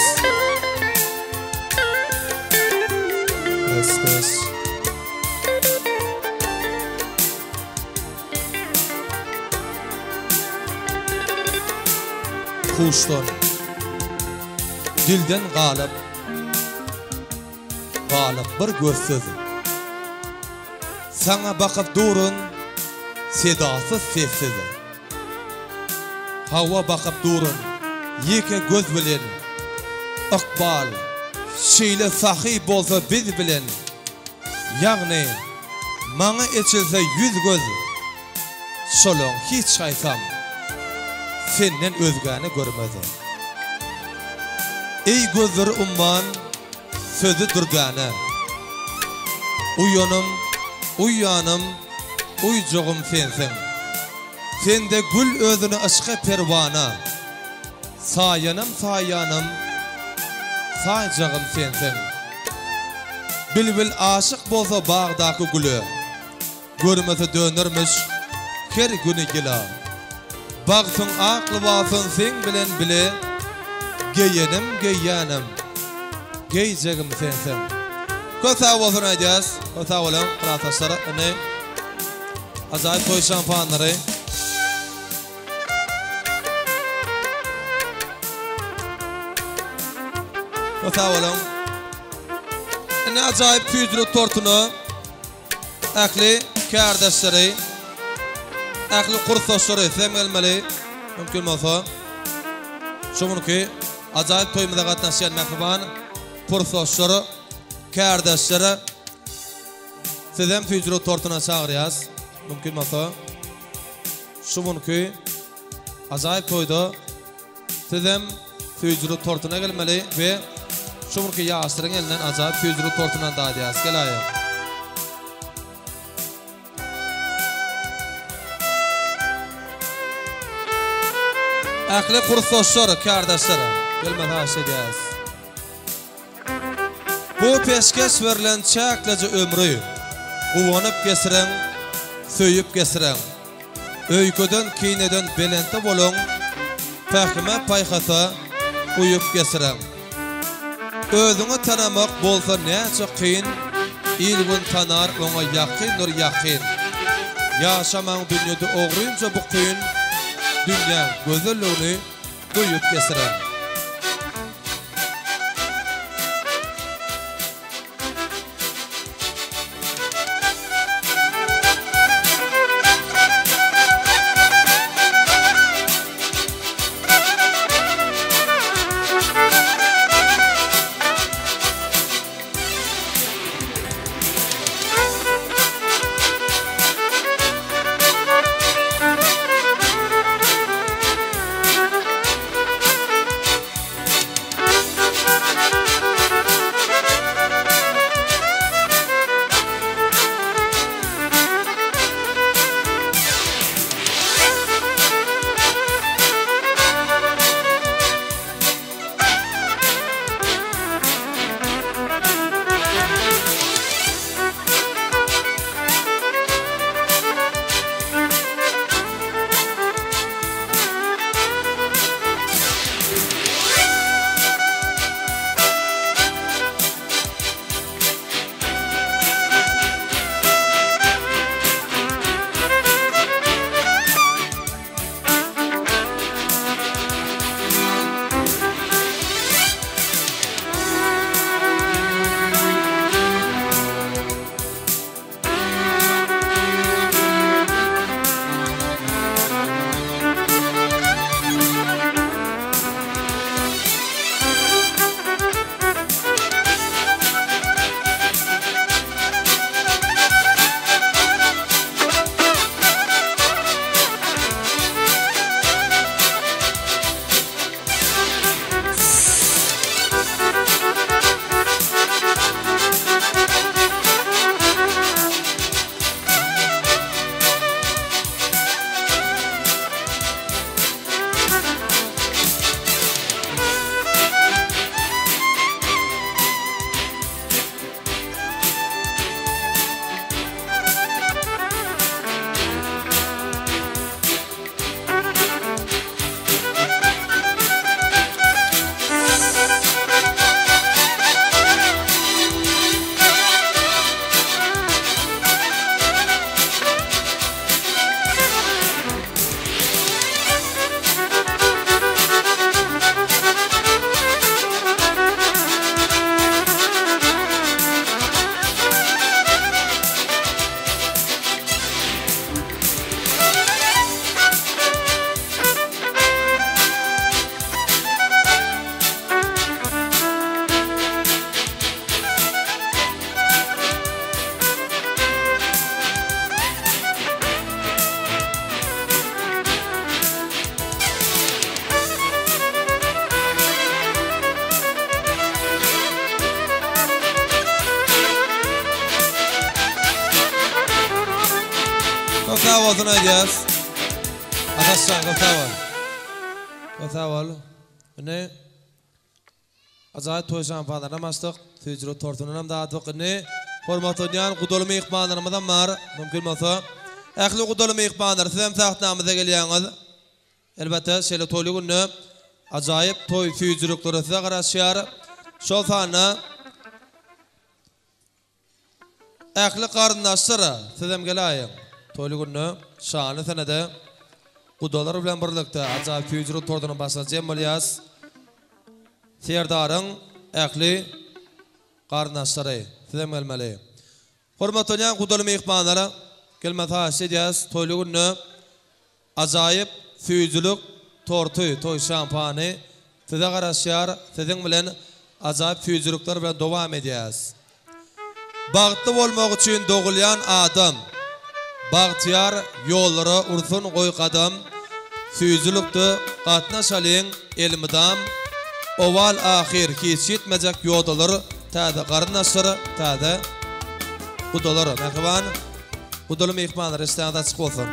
Res res. Huşdan. Dilden galyp. Galyp bir gözsüz. Saňa bakyp durun sedasyz sessiz. Hawa bakyp durun ýeke göz bilen. Ykbal şeýle sahy bolsa biz bilen. Ýagny maňa eçilse ýüz göz, şolaň hiç haýsam senden özgäni görmez. Eý gözleri umman, sözi dürdäne. Uýanym, uýanym, uýjagym sensiň. Sende gül özüni yşka perwana. Saýanym saýanym, saýjagym sensiň. Bilbil aşyk bolsa bagdaky güle, Görmese dönermiş her güni ýyla. Bagtyň ak lybasyn seň bilen bile, Geýenim geýýänim, geýjegim sensiň. Köp sag bolsun aýdýas. Köp sag boluň klasdaşlar. Indi ajaýyp toý şampanlary. Köp sag boluň. Indi ajaýyp tüýjülik tortuna ähli kärdeşleri, ähli kursdaşlary sizem gelmeli. Mümkin bolsa. Şu günki ajaýyp toýumyza gatnaşýan mähriban kursdaşlar, kärdeşler sizem tüýjülik tortuna çagyrýas. Mümkin bolsa. Şu günki ajaýyp toýda sizem süýjülik tortuna gelmeli we şu günki ýaşlaryň elinden ajaýyp süýjülik tortundan dadýas. Geläýiň. Ähli kursdaşlar, kärdeşler gelmeli haýyş edýäris. Bu peşgeş berlen çäkleje ömri guwanyp geçireň, söýüp geçireň. Öýkeden, kineden belentde boluň, pähime-paýhasa uýup geçireň. Özüňi tanamak bolsa näçe kyn, il-gün tanar oňa ýakyndyr ýakyn. Ýaşamaň dünýede ogrynça bu kyn, dünýäň gözelligini duýup geçireň. sag bolsun aýdýas. Ataşjan köp sag bol. Köp sag bol. Indi ajaýyp toý şampanlarynam açdyk. Süýjülik tortundanam datdyk. Indi hormatlanýan gudaly myhmanlarymyzam bar. Mümkin bolsa ähli gudaly myhmanlar sizem sahnamyza gelýäňiz. Elbetde, şeýle toýly günde ajaýyp toý süýjülikleri size garaşýar. Şol sanda ähli garyndaşlar sizem geläýiň. Toýly günde şanly senede gudalar bilen birlikde ajaýyp süýjülik tortunyň başyna jem bolýas. Serdaryň ähli garyndaşlary sizem gelmeli. Hormatlanýan gudaly myhmanlara gelmesi haýyş edýäris. Toýly günde ajaýyp süýjülik torty, toý şampany size garaşýar. Siziň bilen ajaýyp süýjülikler bilen dowam edýäris. Bagtly bolmak üçin dogulýan adam, Bagtyýar ýollara ursun goý gadam, Süýjülikde gatnaşalyň elmydam, Owal ahyr hiç ýitmejek ýodalar Täze garyndaşlar, täze gudalar, mähriban gudaly myhmanlar işdäňiz açyk bolsun.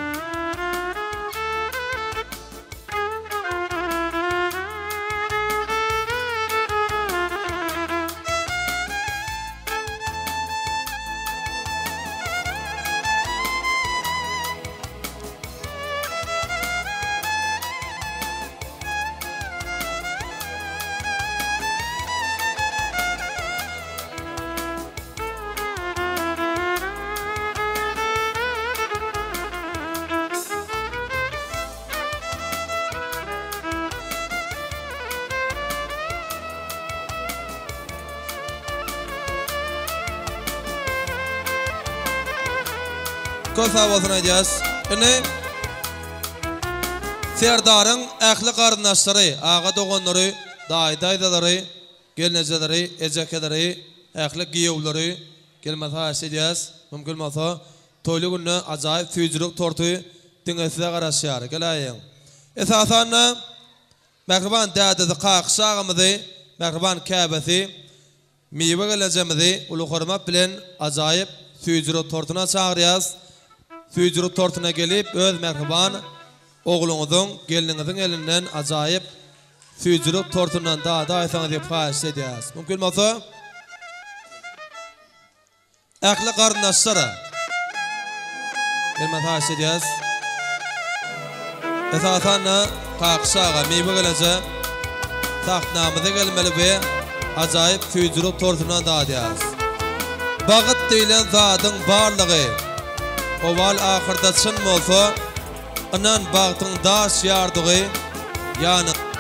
Köp sag bolsun aýdýas. Indi Serdaryň ähli garyndaşlary, aga doganlary, daýy daýzalary, gelnejeleri, ejekeleri, ähli giýewleri gelmesi haýyş edýäs. Mümkin bolsa, toýly günde ajaýyp süýjülik torty diňe size garaşýar. Geläýiň. Esasanda mähriban dädesi Kakyş agamyzy, mähriban käbesi Miwe gelnejemizi uly hormat bilen ajaýyp süýjülik tortuna çagyrýas. Süýjülik tortuna gelip öz mähriban ogluňyzyň, gelniňiziň elinden ajaýyp süýjülik tortundan dadaýsaňyz diýip haýyşt edýäs. Mümkin bolsa Ähli garyndaşlara gelmesi haýyş edýäris. Esasan-da Kakyş aga, Miwe geleje sahnamyza gelmeli we ajaýyp süýjülik tortundan dadýarys. Bagyt diýlen zadyň barlygy owal-ahyrda çyn bolsa, ynan bagtyň daş ýardygy ýanyňda.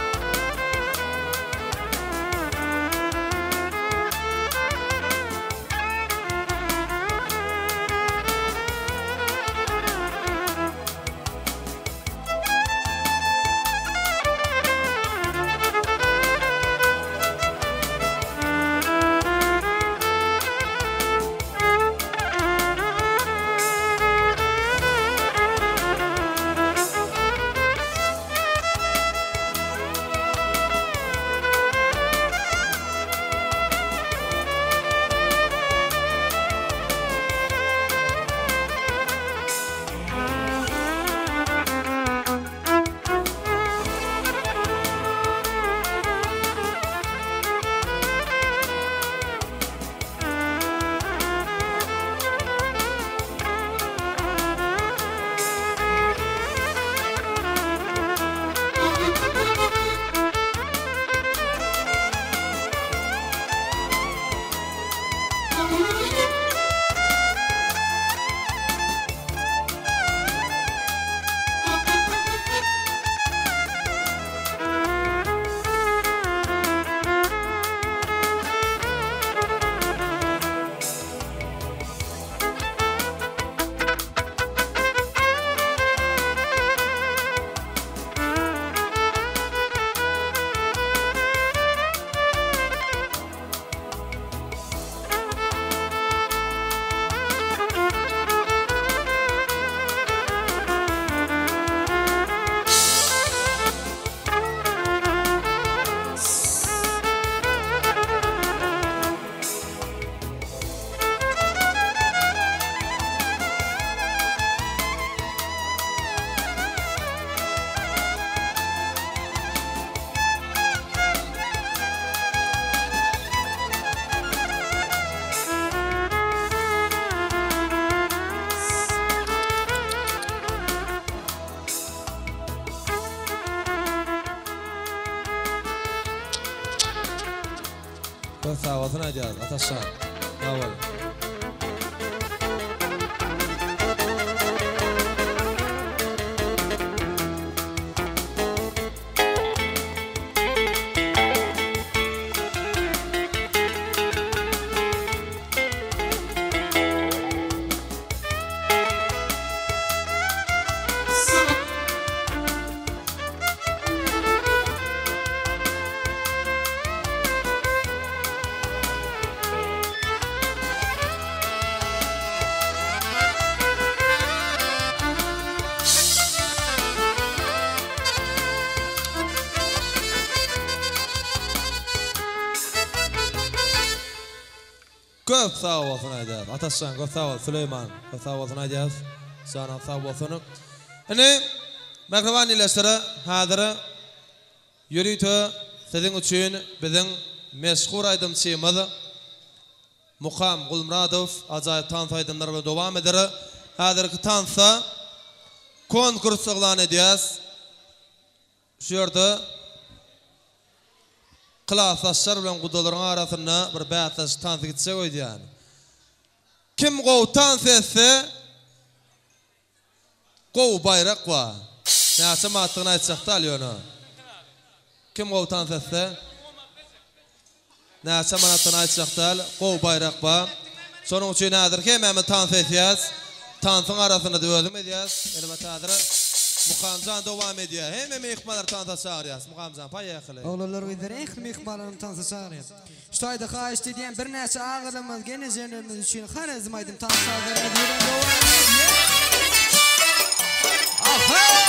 Köp sag bolsun aýdýarys Ataşjan. Sag bol. Köp sag bolsun aýdýas. Ataşjan köp sag bol. Süleýman köp sag bolsun aýdýas. Janyň sag bolsun. Indi mähriban ildeşler häzir ýörite siziň üçin biziň meşhur aýdymçymyz Mukam Gulmyradow ajaýyp tans aýdymlary bilen dowam eder. Häzirki tansda konkurs yglan edýäs. Şu ýerde klasdaşlar bilen gudalaryň arasynda bir bäsleşik tansy gitjek öýdýän. Kim gowy tans etse gowy baýrak bar. Näçe manatdygyny aýtjak däl ýöne. Kim gowy tans etse Näçe manatdygyny aýtjak däl, gowy baýrak bar. Şonuň üçin häzir hemmämiz tans etýäs. Tansyň arasynda-da özüm edýäs. Elbetde häzir Mukamjan dowam edýär. Hemme myhmanlary tansa çagyrýas. Mukamjan, poýehali. Oglanlar gyzlar ähli myhmanlaryny tansa çagyrýas. Şu taýda haýyşt edýän birnäçe agalarymyz genejenlerimiz üçin Horezm aýdym tans sazlarymyz bilen dowam edýär. Aha!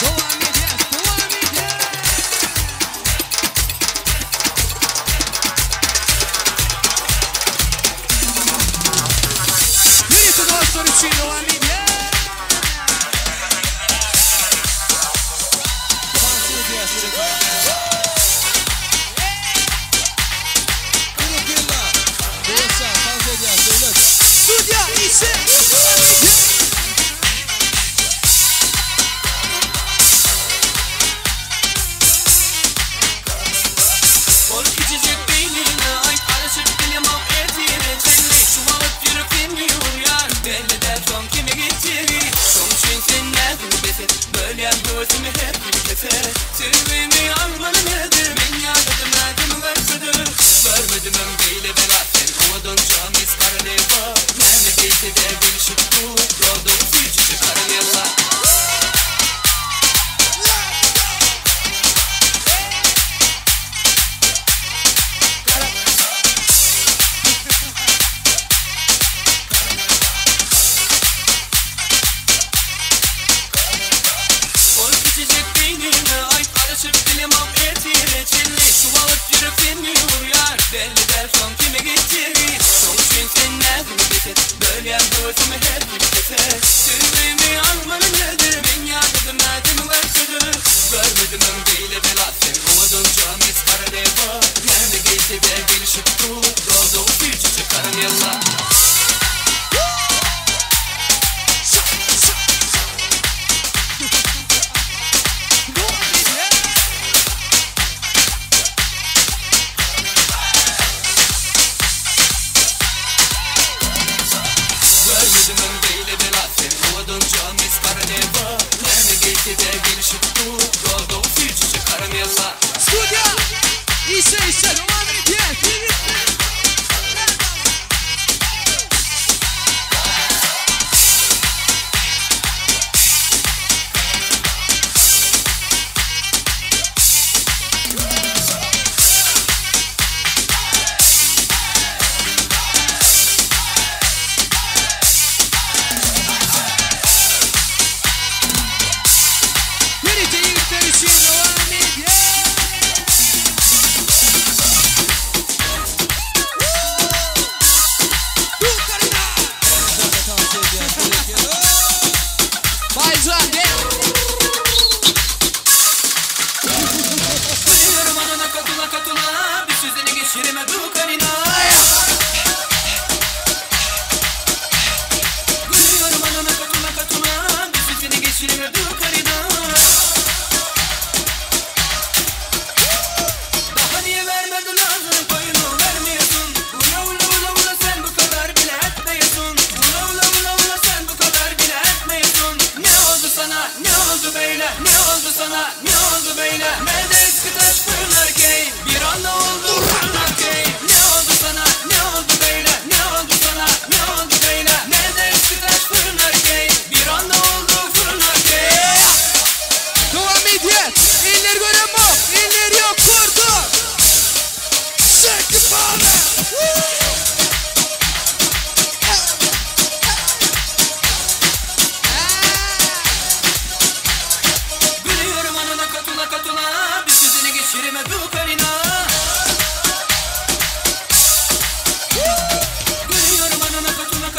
Dowam edýäs, dowam edýäs! Ýörite dostlar üçin dowam edýäs! Tans edýäs ýörite. Berekella! Döwletjan, tans edýäs, Döwlet! Studiýa işe dowam edýäs! Ol kiçijek beýnine aýt Garaşyp bilemok ertire çenli Şu wagt ýürek seni urýar Belli däl soň kime gitjegi Şoň üçin sen näziňi bes et Bölýän höwesimi her bir kese Söýgimi almaly nedir Men ýadadym ädimi görsedir Görmedimem beýle bela Sen owadanja mis koroleva Näme geýsede gelişip dur Dodagy süýjüje karamella. Ol kiçijek beýnine aýt Garaşyp bilemok ertire çenli Şu wagt ýürek seni urýar Belli däl soň kime gitjegi Şoň üçin sen näziňi bes et Bölýän höwesimi her bir kese Söýgimi almaly nedir Men ýadadym ädimi görsedir Görmedimem beýle bela Sen owadanja mis koroleva Näme geýsede gelişip dur Dodagy süýjüje karamella. Görmedimem beýle bela Sen owadanja mis koroleva Näme geýsede gelişip dur Dodagy süýjüje karamella. Studiýa işe işe dowam edýäs ýigitler. Ýörite ýigitler üçin dowam edýäs. Baýjan gel. Gülüyorum anana katula katula Bir sözünü geçirme du karina Gülüyorum anana katula katula Bir sözünü geçirme du karina Daha niye vermedin ağzının payını vermiyorsun Ula ula ula ula sen bu kadar bile etmiyorsun Ula ula ula ula sen bu kadar bile etmiyorsun Ne oldu sana ne oldu böyle ne oldu sana ne oldu böyle Merde eski taş fırlar key bir anda oldu fırlar key Ne oldu sana ne oldu böyle ne oldu sana ne oldu böyle Merde eski taş fırlar key bir anda oldu fırlar key Dowam edýäs. Eller göremok, eller ýok kurdu. Shake your body. Woo! Gülüyorum anana katula katula Bir sözünü geçirme du karina Gülüyorum anana katula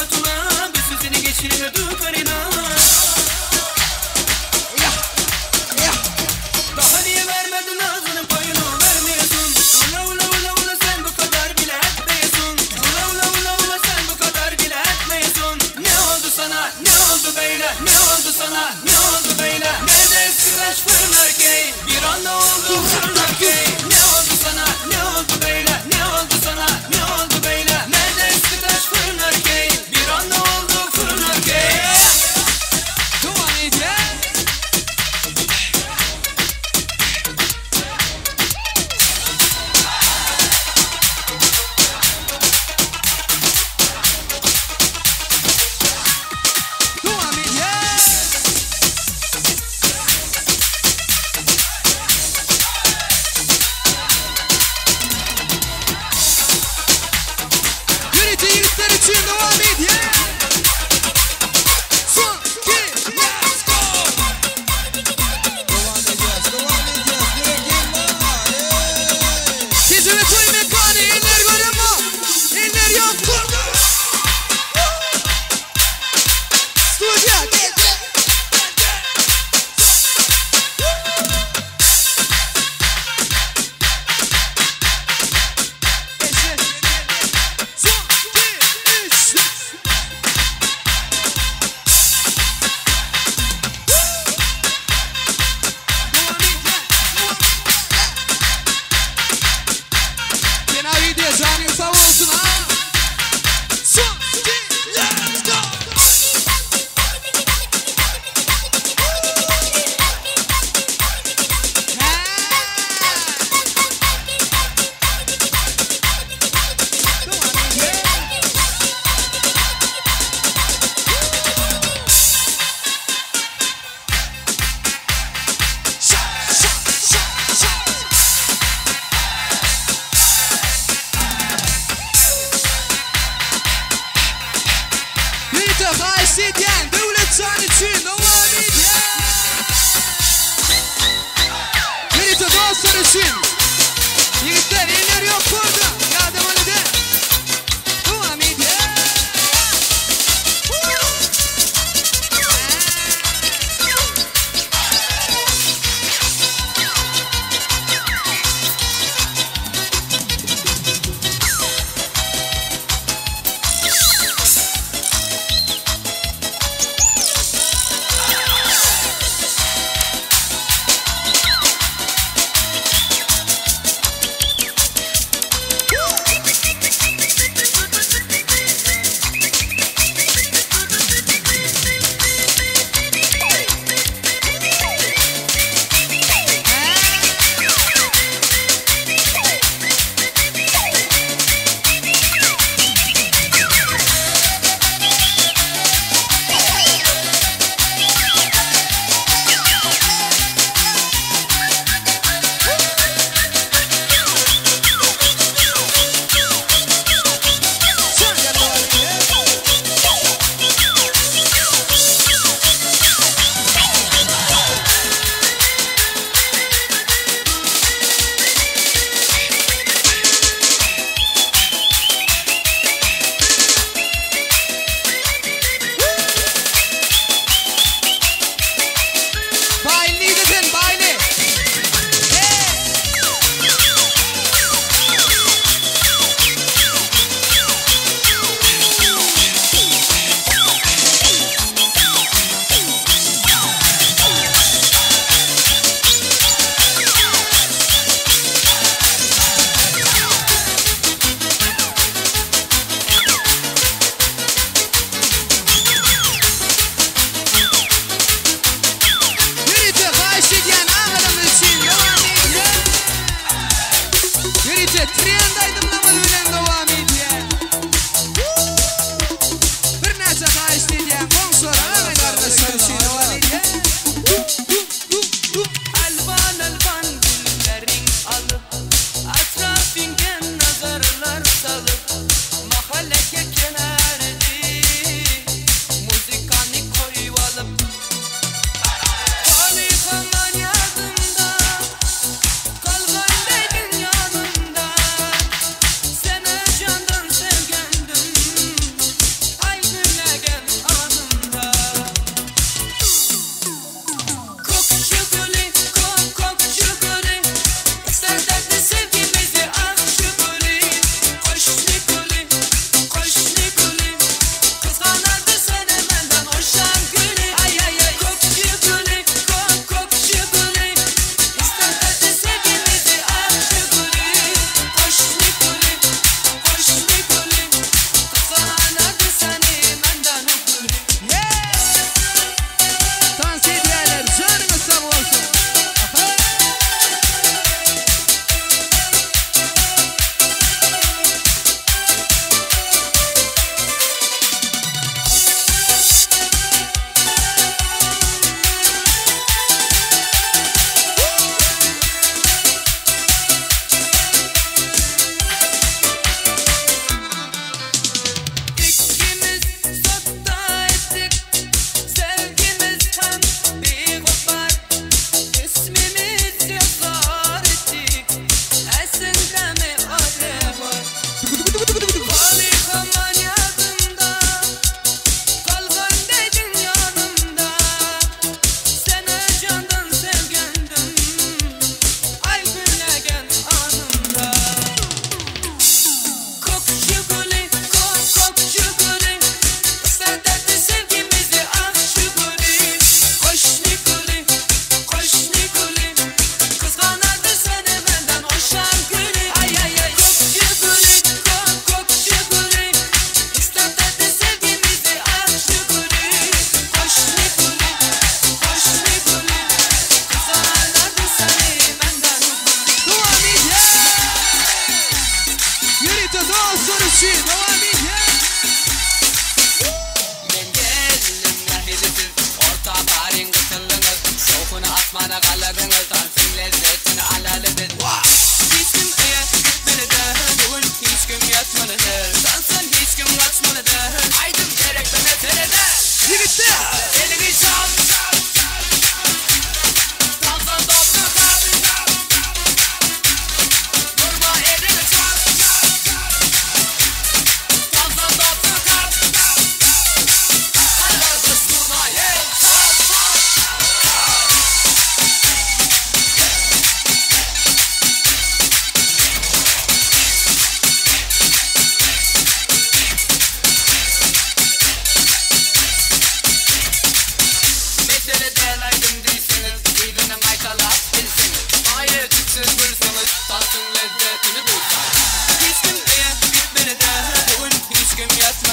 Ýörite haýyş edýän Döwletjan üçin dowam edýän. Ýörite dostlar üçin. Ýigitler eller ýokarda ýadamaly däl. Dowam edýän.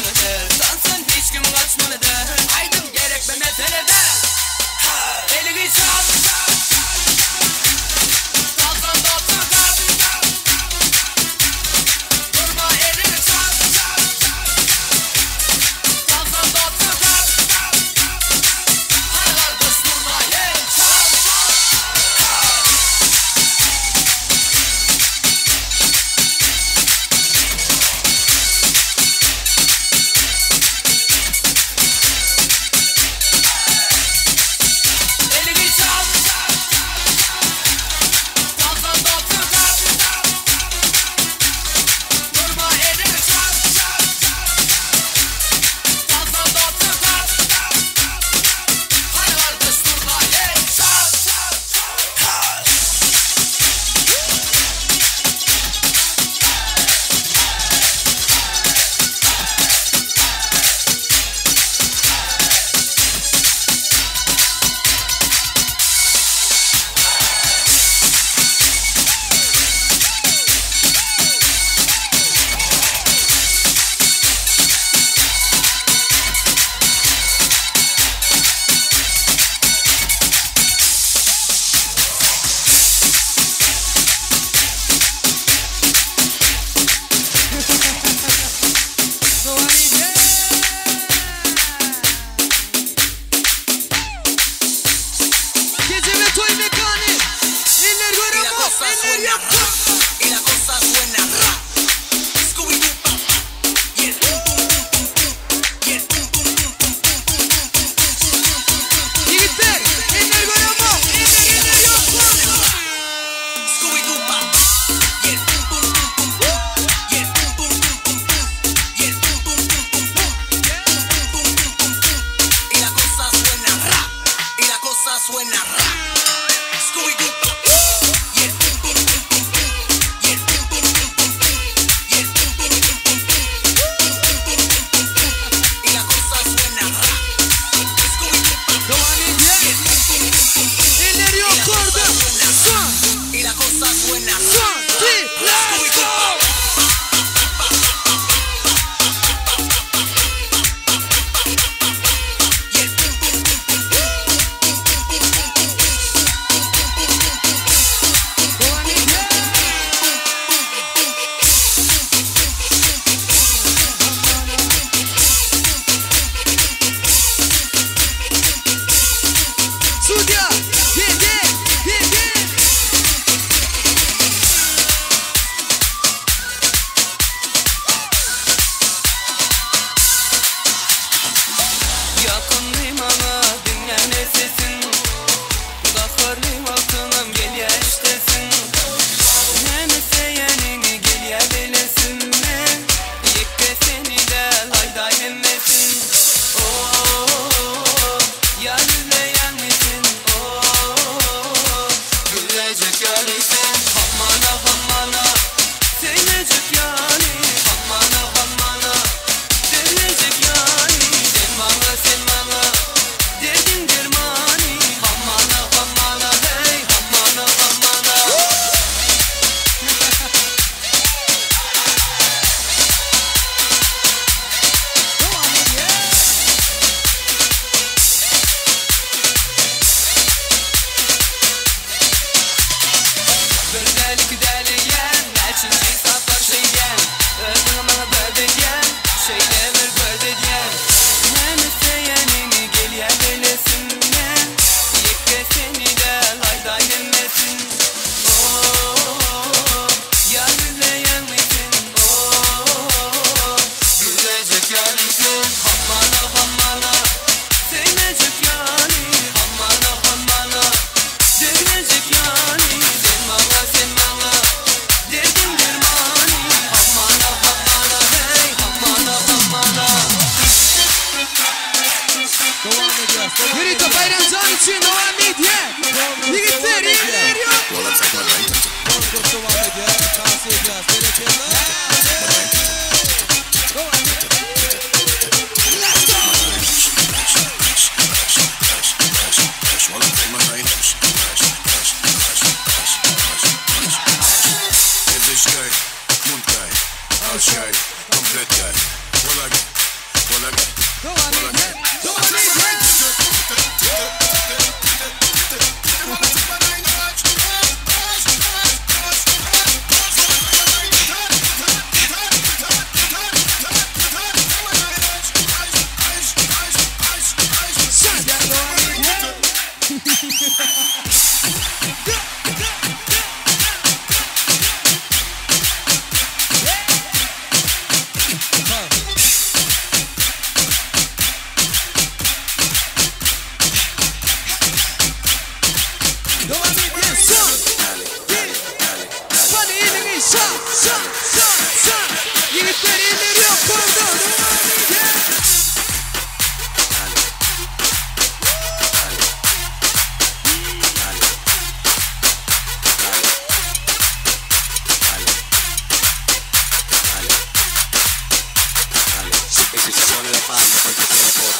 gaçmaly däl Tansdan hiç kim gaçmaly däl Aýdym gerekmi mesele däl Elini çal Tansdan topdur tat Durma elini çal Tansdan topdur tat Hany gardaş durma el çal. Elini çal. Tansdan topdur tat. Durma elini çal. Tansdan topdur tat. Hany gardaş durma el çal. Gece ve toy mekanı. Eller göremez, eller yaptı. Y la cosa suena ra. Scooby-Doo pa pa. Y el pum pum pum pum pum. Y el pum pum pum pum pum pum pum pum pum pum pum pum pum. Yiğitler, eller göremez, eller eller yaptı. Scooby-Doo pa pa. Y el pum pum pum pum pum. Y el pum pum pum pum pum. Y el pum pum pum pum pum. Pum pum pum pum pum pum. Y la cosa suena ra. Y la cosa suena ra. Scooby-Doo pa pa. Y el pum pum pum pum pum. Y el pum pum pum pum pum. Y el pum pum pum pum pum. Pum pum pum pum pum pum. Y la cosa suena ra. Scooby-Doo pa pa. Y el pum pum pum pum pum. Eller Y la cosa yukarıda. suena ra. Son, Y la cosa suena ra. son, iki, let's Scooby-Doo go. pa pa. Y el pum pum pum pum pum pum pum pum pum pum pum pum pum pum pum pum. Sudya, gel gel, gel gel. Yakınlı bana dinlene sesin Gaharlı vaktınam gel ya iştesin Neme seyenini gel ya bilesin men Yekke seni de hayda hemmesin Oh ya gülleyen misin Oh gülecek yalisin Hamana hamana Sevmeyecek yani Hamana hamana Dönecek yani Sen bana sen bana Derdin dermani Hamana hamana hey Hamana hamana. Bir delik deliyen Neçinci sapar şeygen Özün bana bödedyen Şeyle bir bödedyen Nemi seyenini gel ya bilesin men Yekke seni de hayda hemmesin Oh ya gülleyen misin Oh gülecek yalisin Hamana hamana Sevmeyecek yani Hamana hamana Dönecek yani Sen bana sen bana Derdin dermani Hamana hamana hey Hamana hamana. Yürüte bayramcan için devam edýär. Ýigitler, eller yok. Konkurs dowam edýär. Tans edýär. Berekella. Gesicht geil, Mund geil, Arsch geil, komplett geil. Wallah. pone de espalda porque quiere por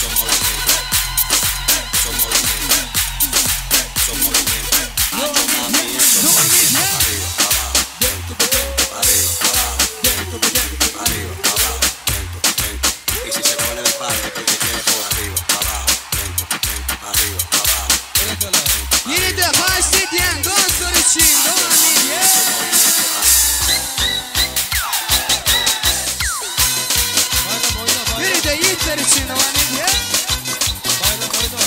Son movimiento, son movimiento, son movimiento. Hacho, mami, esto es movimiento. Arriba, abajo, dentro, dentro, arriba, abajo, dentro, dentro, arriba, abajo, dentro, dentro. Y si se pone de espalda porque quiere por arriba, abajo, dentro, dentro, arriba, abajo. Yine de haýyş edýän dostlar üçin dowam edýär. Ýene-de ýigitler üçin dowam edýär. Baýram oýna.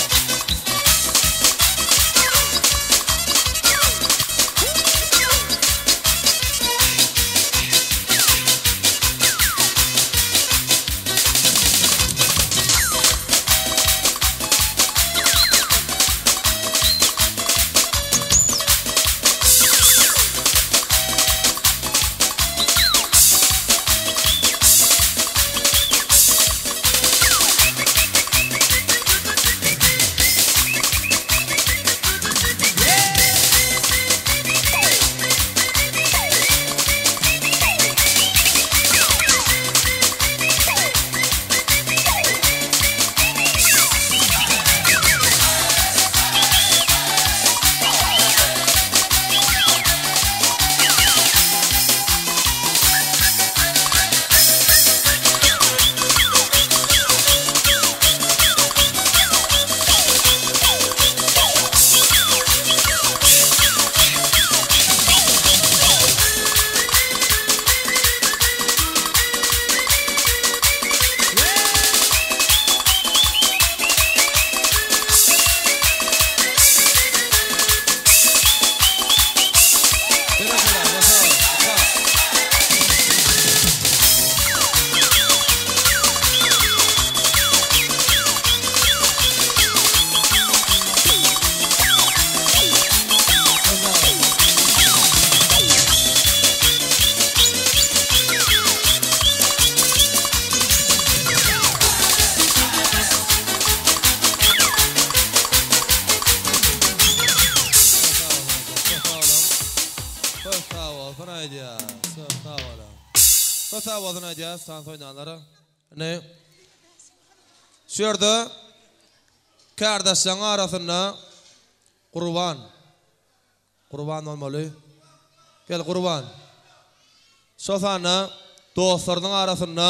Köp sag bolsun aýdýas. Köp sag boluň. Köp sag bolsun aýdýas tans oýnanlara. Indi şu ýerde kärdeşleriň arasynda Gurban Gurban bolmaly. Gel Gurban. Şo sanda dostlarynyň arasynda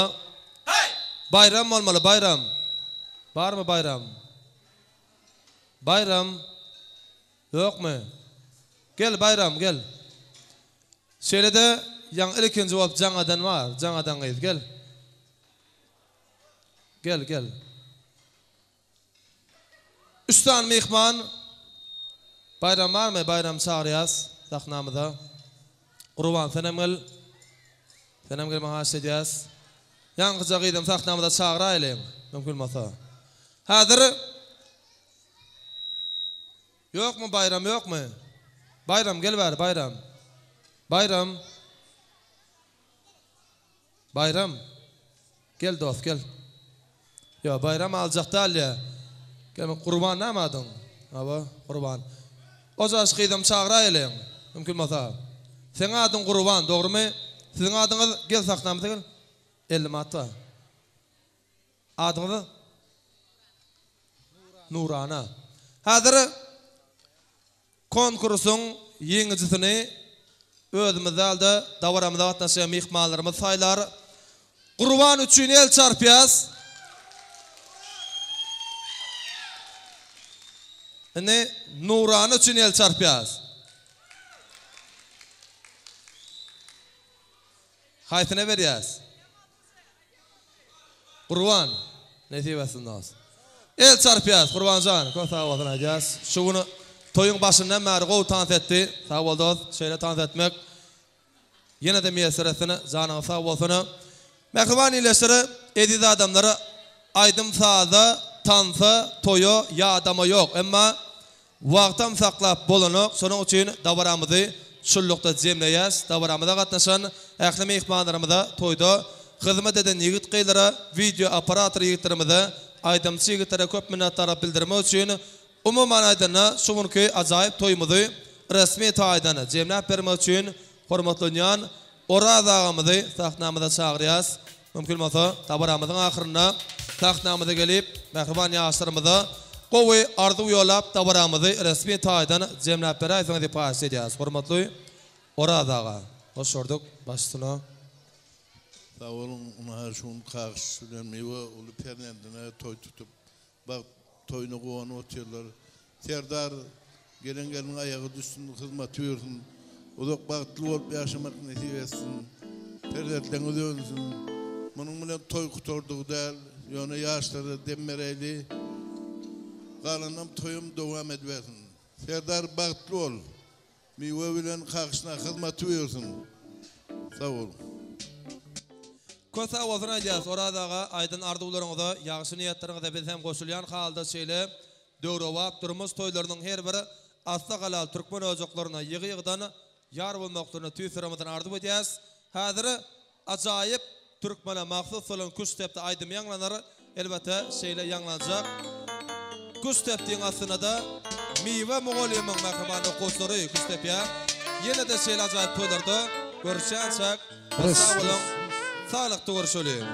Baýram bolmaly, Baýram. Barmy Baýram? Baýram. Ýokmy? Gel, Baýram, gel. Şeýle-de ýaňy ilkinji bolup jaň eden bar, jaň eden gyz, gel. Gel, gel. Üç sany myhman. Baýram barmy? Baýramy çagyrýas sahnamyza. Gurban, senem gel. Senem gelmegi haýyş edýäs. Ýaňkyja gyzam sahnamyza çagyraýlyň, mümkin bolsa. Häzir Ýokmy Baýram ýokmy? Baýram gel bäri Baýram. Baýram. Baýram. Gel dost gel. Ýo Baýram aljak dälýä. Gel Gurban näme adyň? Hawa Gurban. O jaş gyzam çagyraýalyň. Mümkin bolsa. Seň adyň Gurban dogrymy? Siziň adyňyz gel sahnamyza gel. 50 manat bar. Adyňyz? Nurana. Häzir konkursyň ýeňijisini özümiz däl-de, dabaramyza gatnaşýan myhmanlarymyz saýlar. Gurban üçin el çarpýas. Indi Nurana üçin el çarpýas. Haýsyna berýäs? Gurban, nesip etsin dost. El çarpýas Gurbanjan, köp sag bolsun aýdýas. Şu gün toýuň başyndan bäri gowy tans etdi. Sag bol dost, şeýle tans etmek ýene-de miýesser etsin, janyňyz sag bolsun. Mähriban ildeşler, eziz adamlar, aýdym-saza, tansa, toýa ýadama ýok. Emma Wagtam saklap bolanok, şonuň üçin dabaramyzy şunlukda jemleýäs. Dabaramyza gatnaşan ähli myhmanlarymyza, toýda hyzmat eden ýigit-gyzlara, wideo operator ýigitlerimize, aýdymçy ýigitlere köp minnetdarlyk bildirmek üçin. Umuman aýdanda, şu günki ajaýyp toýumyzy resmi taýdan jemläp bermek üçin hormatlanýan Oraz agamyzy sahnamyza çagyrýas. Mümkin bolsa, dabaramyzyň ahyrynda sahnamyza gelip, mähriban ýaşlarymyza gowy arzuw ýollap dabaramyzy resmi taýdan jemläp beräýseňiz diýip haýyş edýäris. Hormatly Oraz aga, hoş gördük, baş üstüne. Sag boluň, ynha şu gün Kagyş bilen Miwe uly perzendine toý tutup, bagt toýuna guwanyp otyrlar. Serdar, gelen gelniň aýagy düşsün, hyzmaty buýursyn. Uzak bagtly bolup ýaşamak nesip etsin. Perzentleňiz önsün. Munuň bilen toý gutardygy däl, ýöne ýaşlara dem beräýli. Galanam toýam dowam edibersin. Serdar bagtly bol. Miwe bilen kakyşyna hyzmaty buýursyn. Sag boluň. Köp sag bolsun aýdýas Oraz aga aýdan arzuwlaryňyza ýagşy niýetleriňize biz hem goşulýan halda şeýle döwrebap durmuş toýlarynyň her bir asly halal türkmen ojaklaryna ýygy ýygydan ýar bolmaklaryny tüýs ýüregimizden arzuw edýäs. Häzir Ajaýyp türkmene mahsus bolan küştdepdi aýdymy ýaňlanar, elbetde şeýle ýaňlanjak küştdepdiň astynda-da Miwe mugallymyň mähriban okuwçylary küştdepýär. Ýene-de şeýle ajaýyp toýlarda görüşýänçäk, sag boluň, saglykda görüşeliň!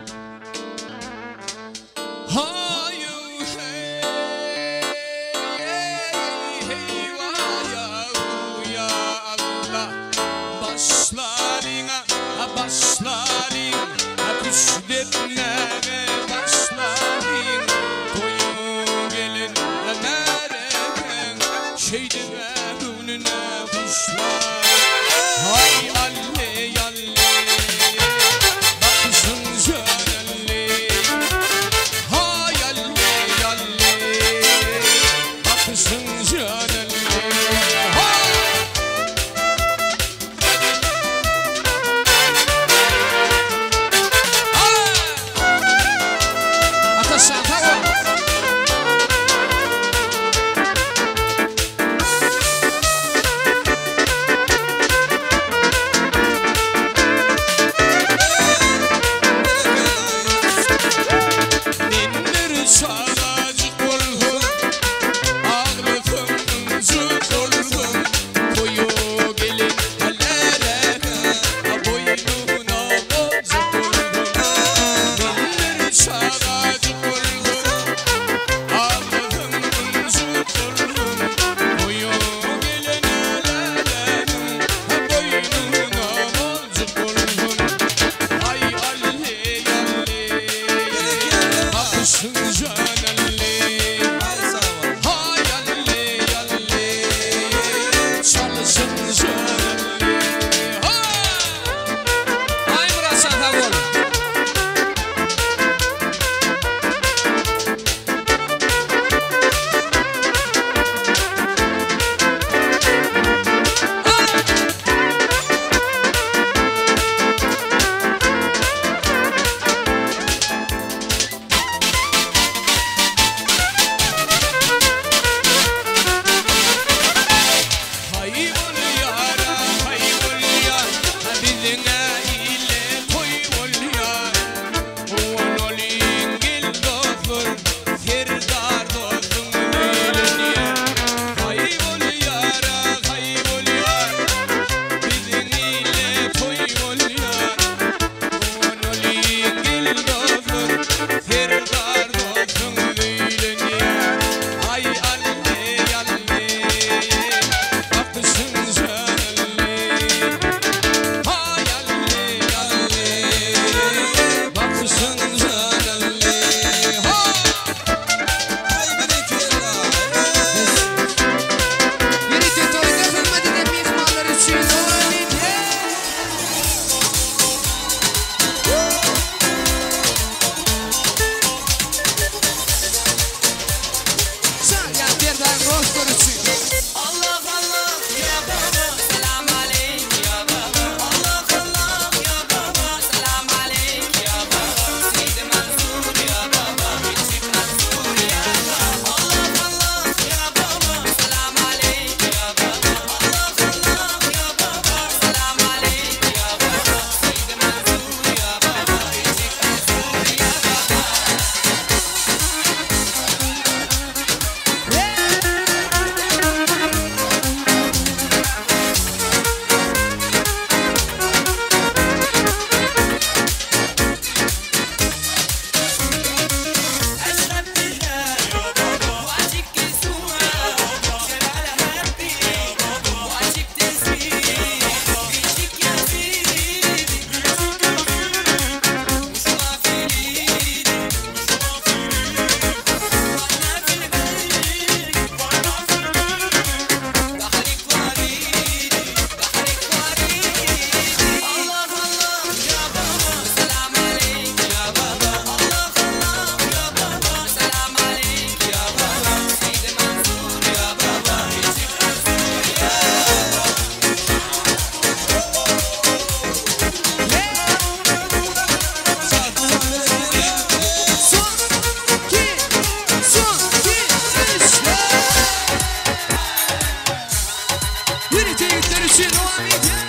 üçin dowam edýär.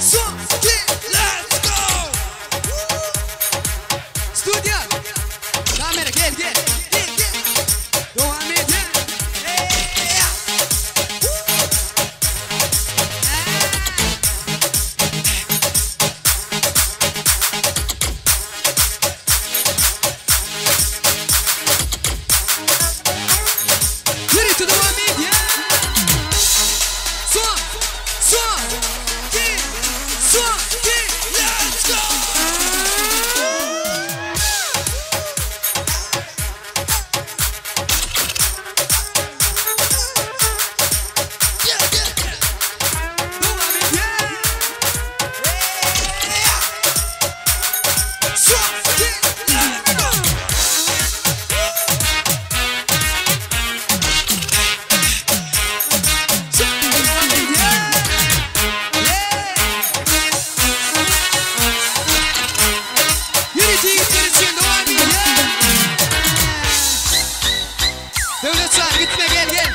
Son, iki, let's go! Studiýa. Kamera gel gel. Gel gel. Dowam edýär. Ýörite dowam edýär. Son, son, iki, son, iki, let's go! Dowam edýär. Son, iki, let's go! Dowam edýär. Ýörite ýigitler üçin dowam edýär. Döwletjan gitme gel gel.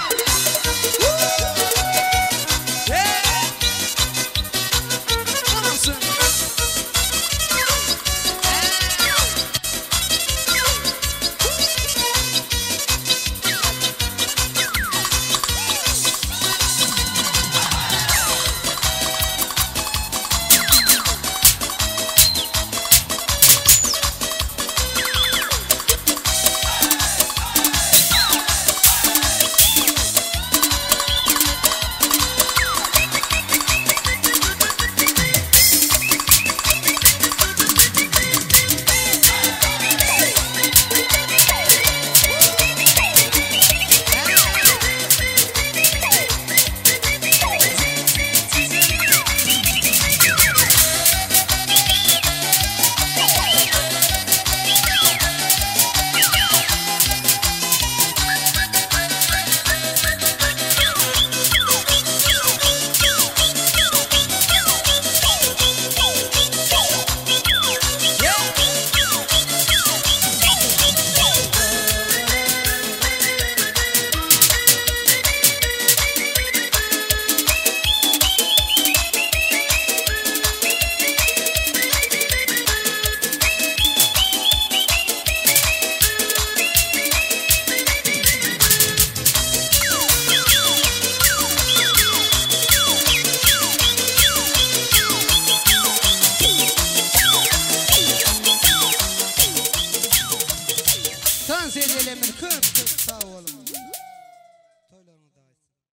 Hey! Tamamsyn. Tans edýälerimiz köp köp sag boluň.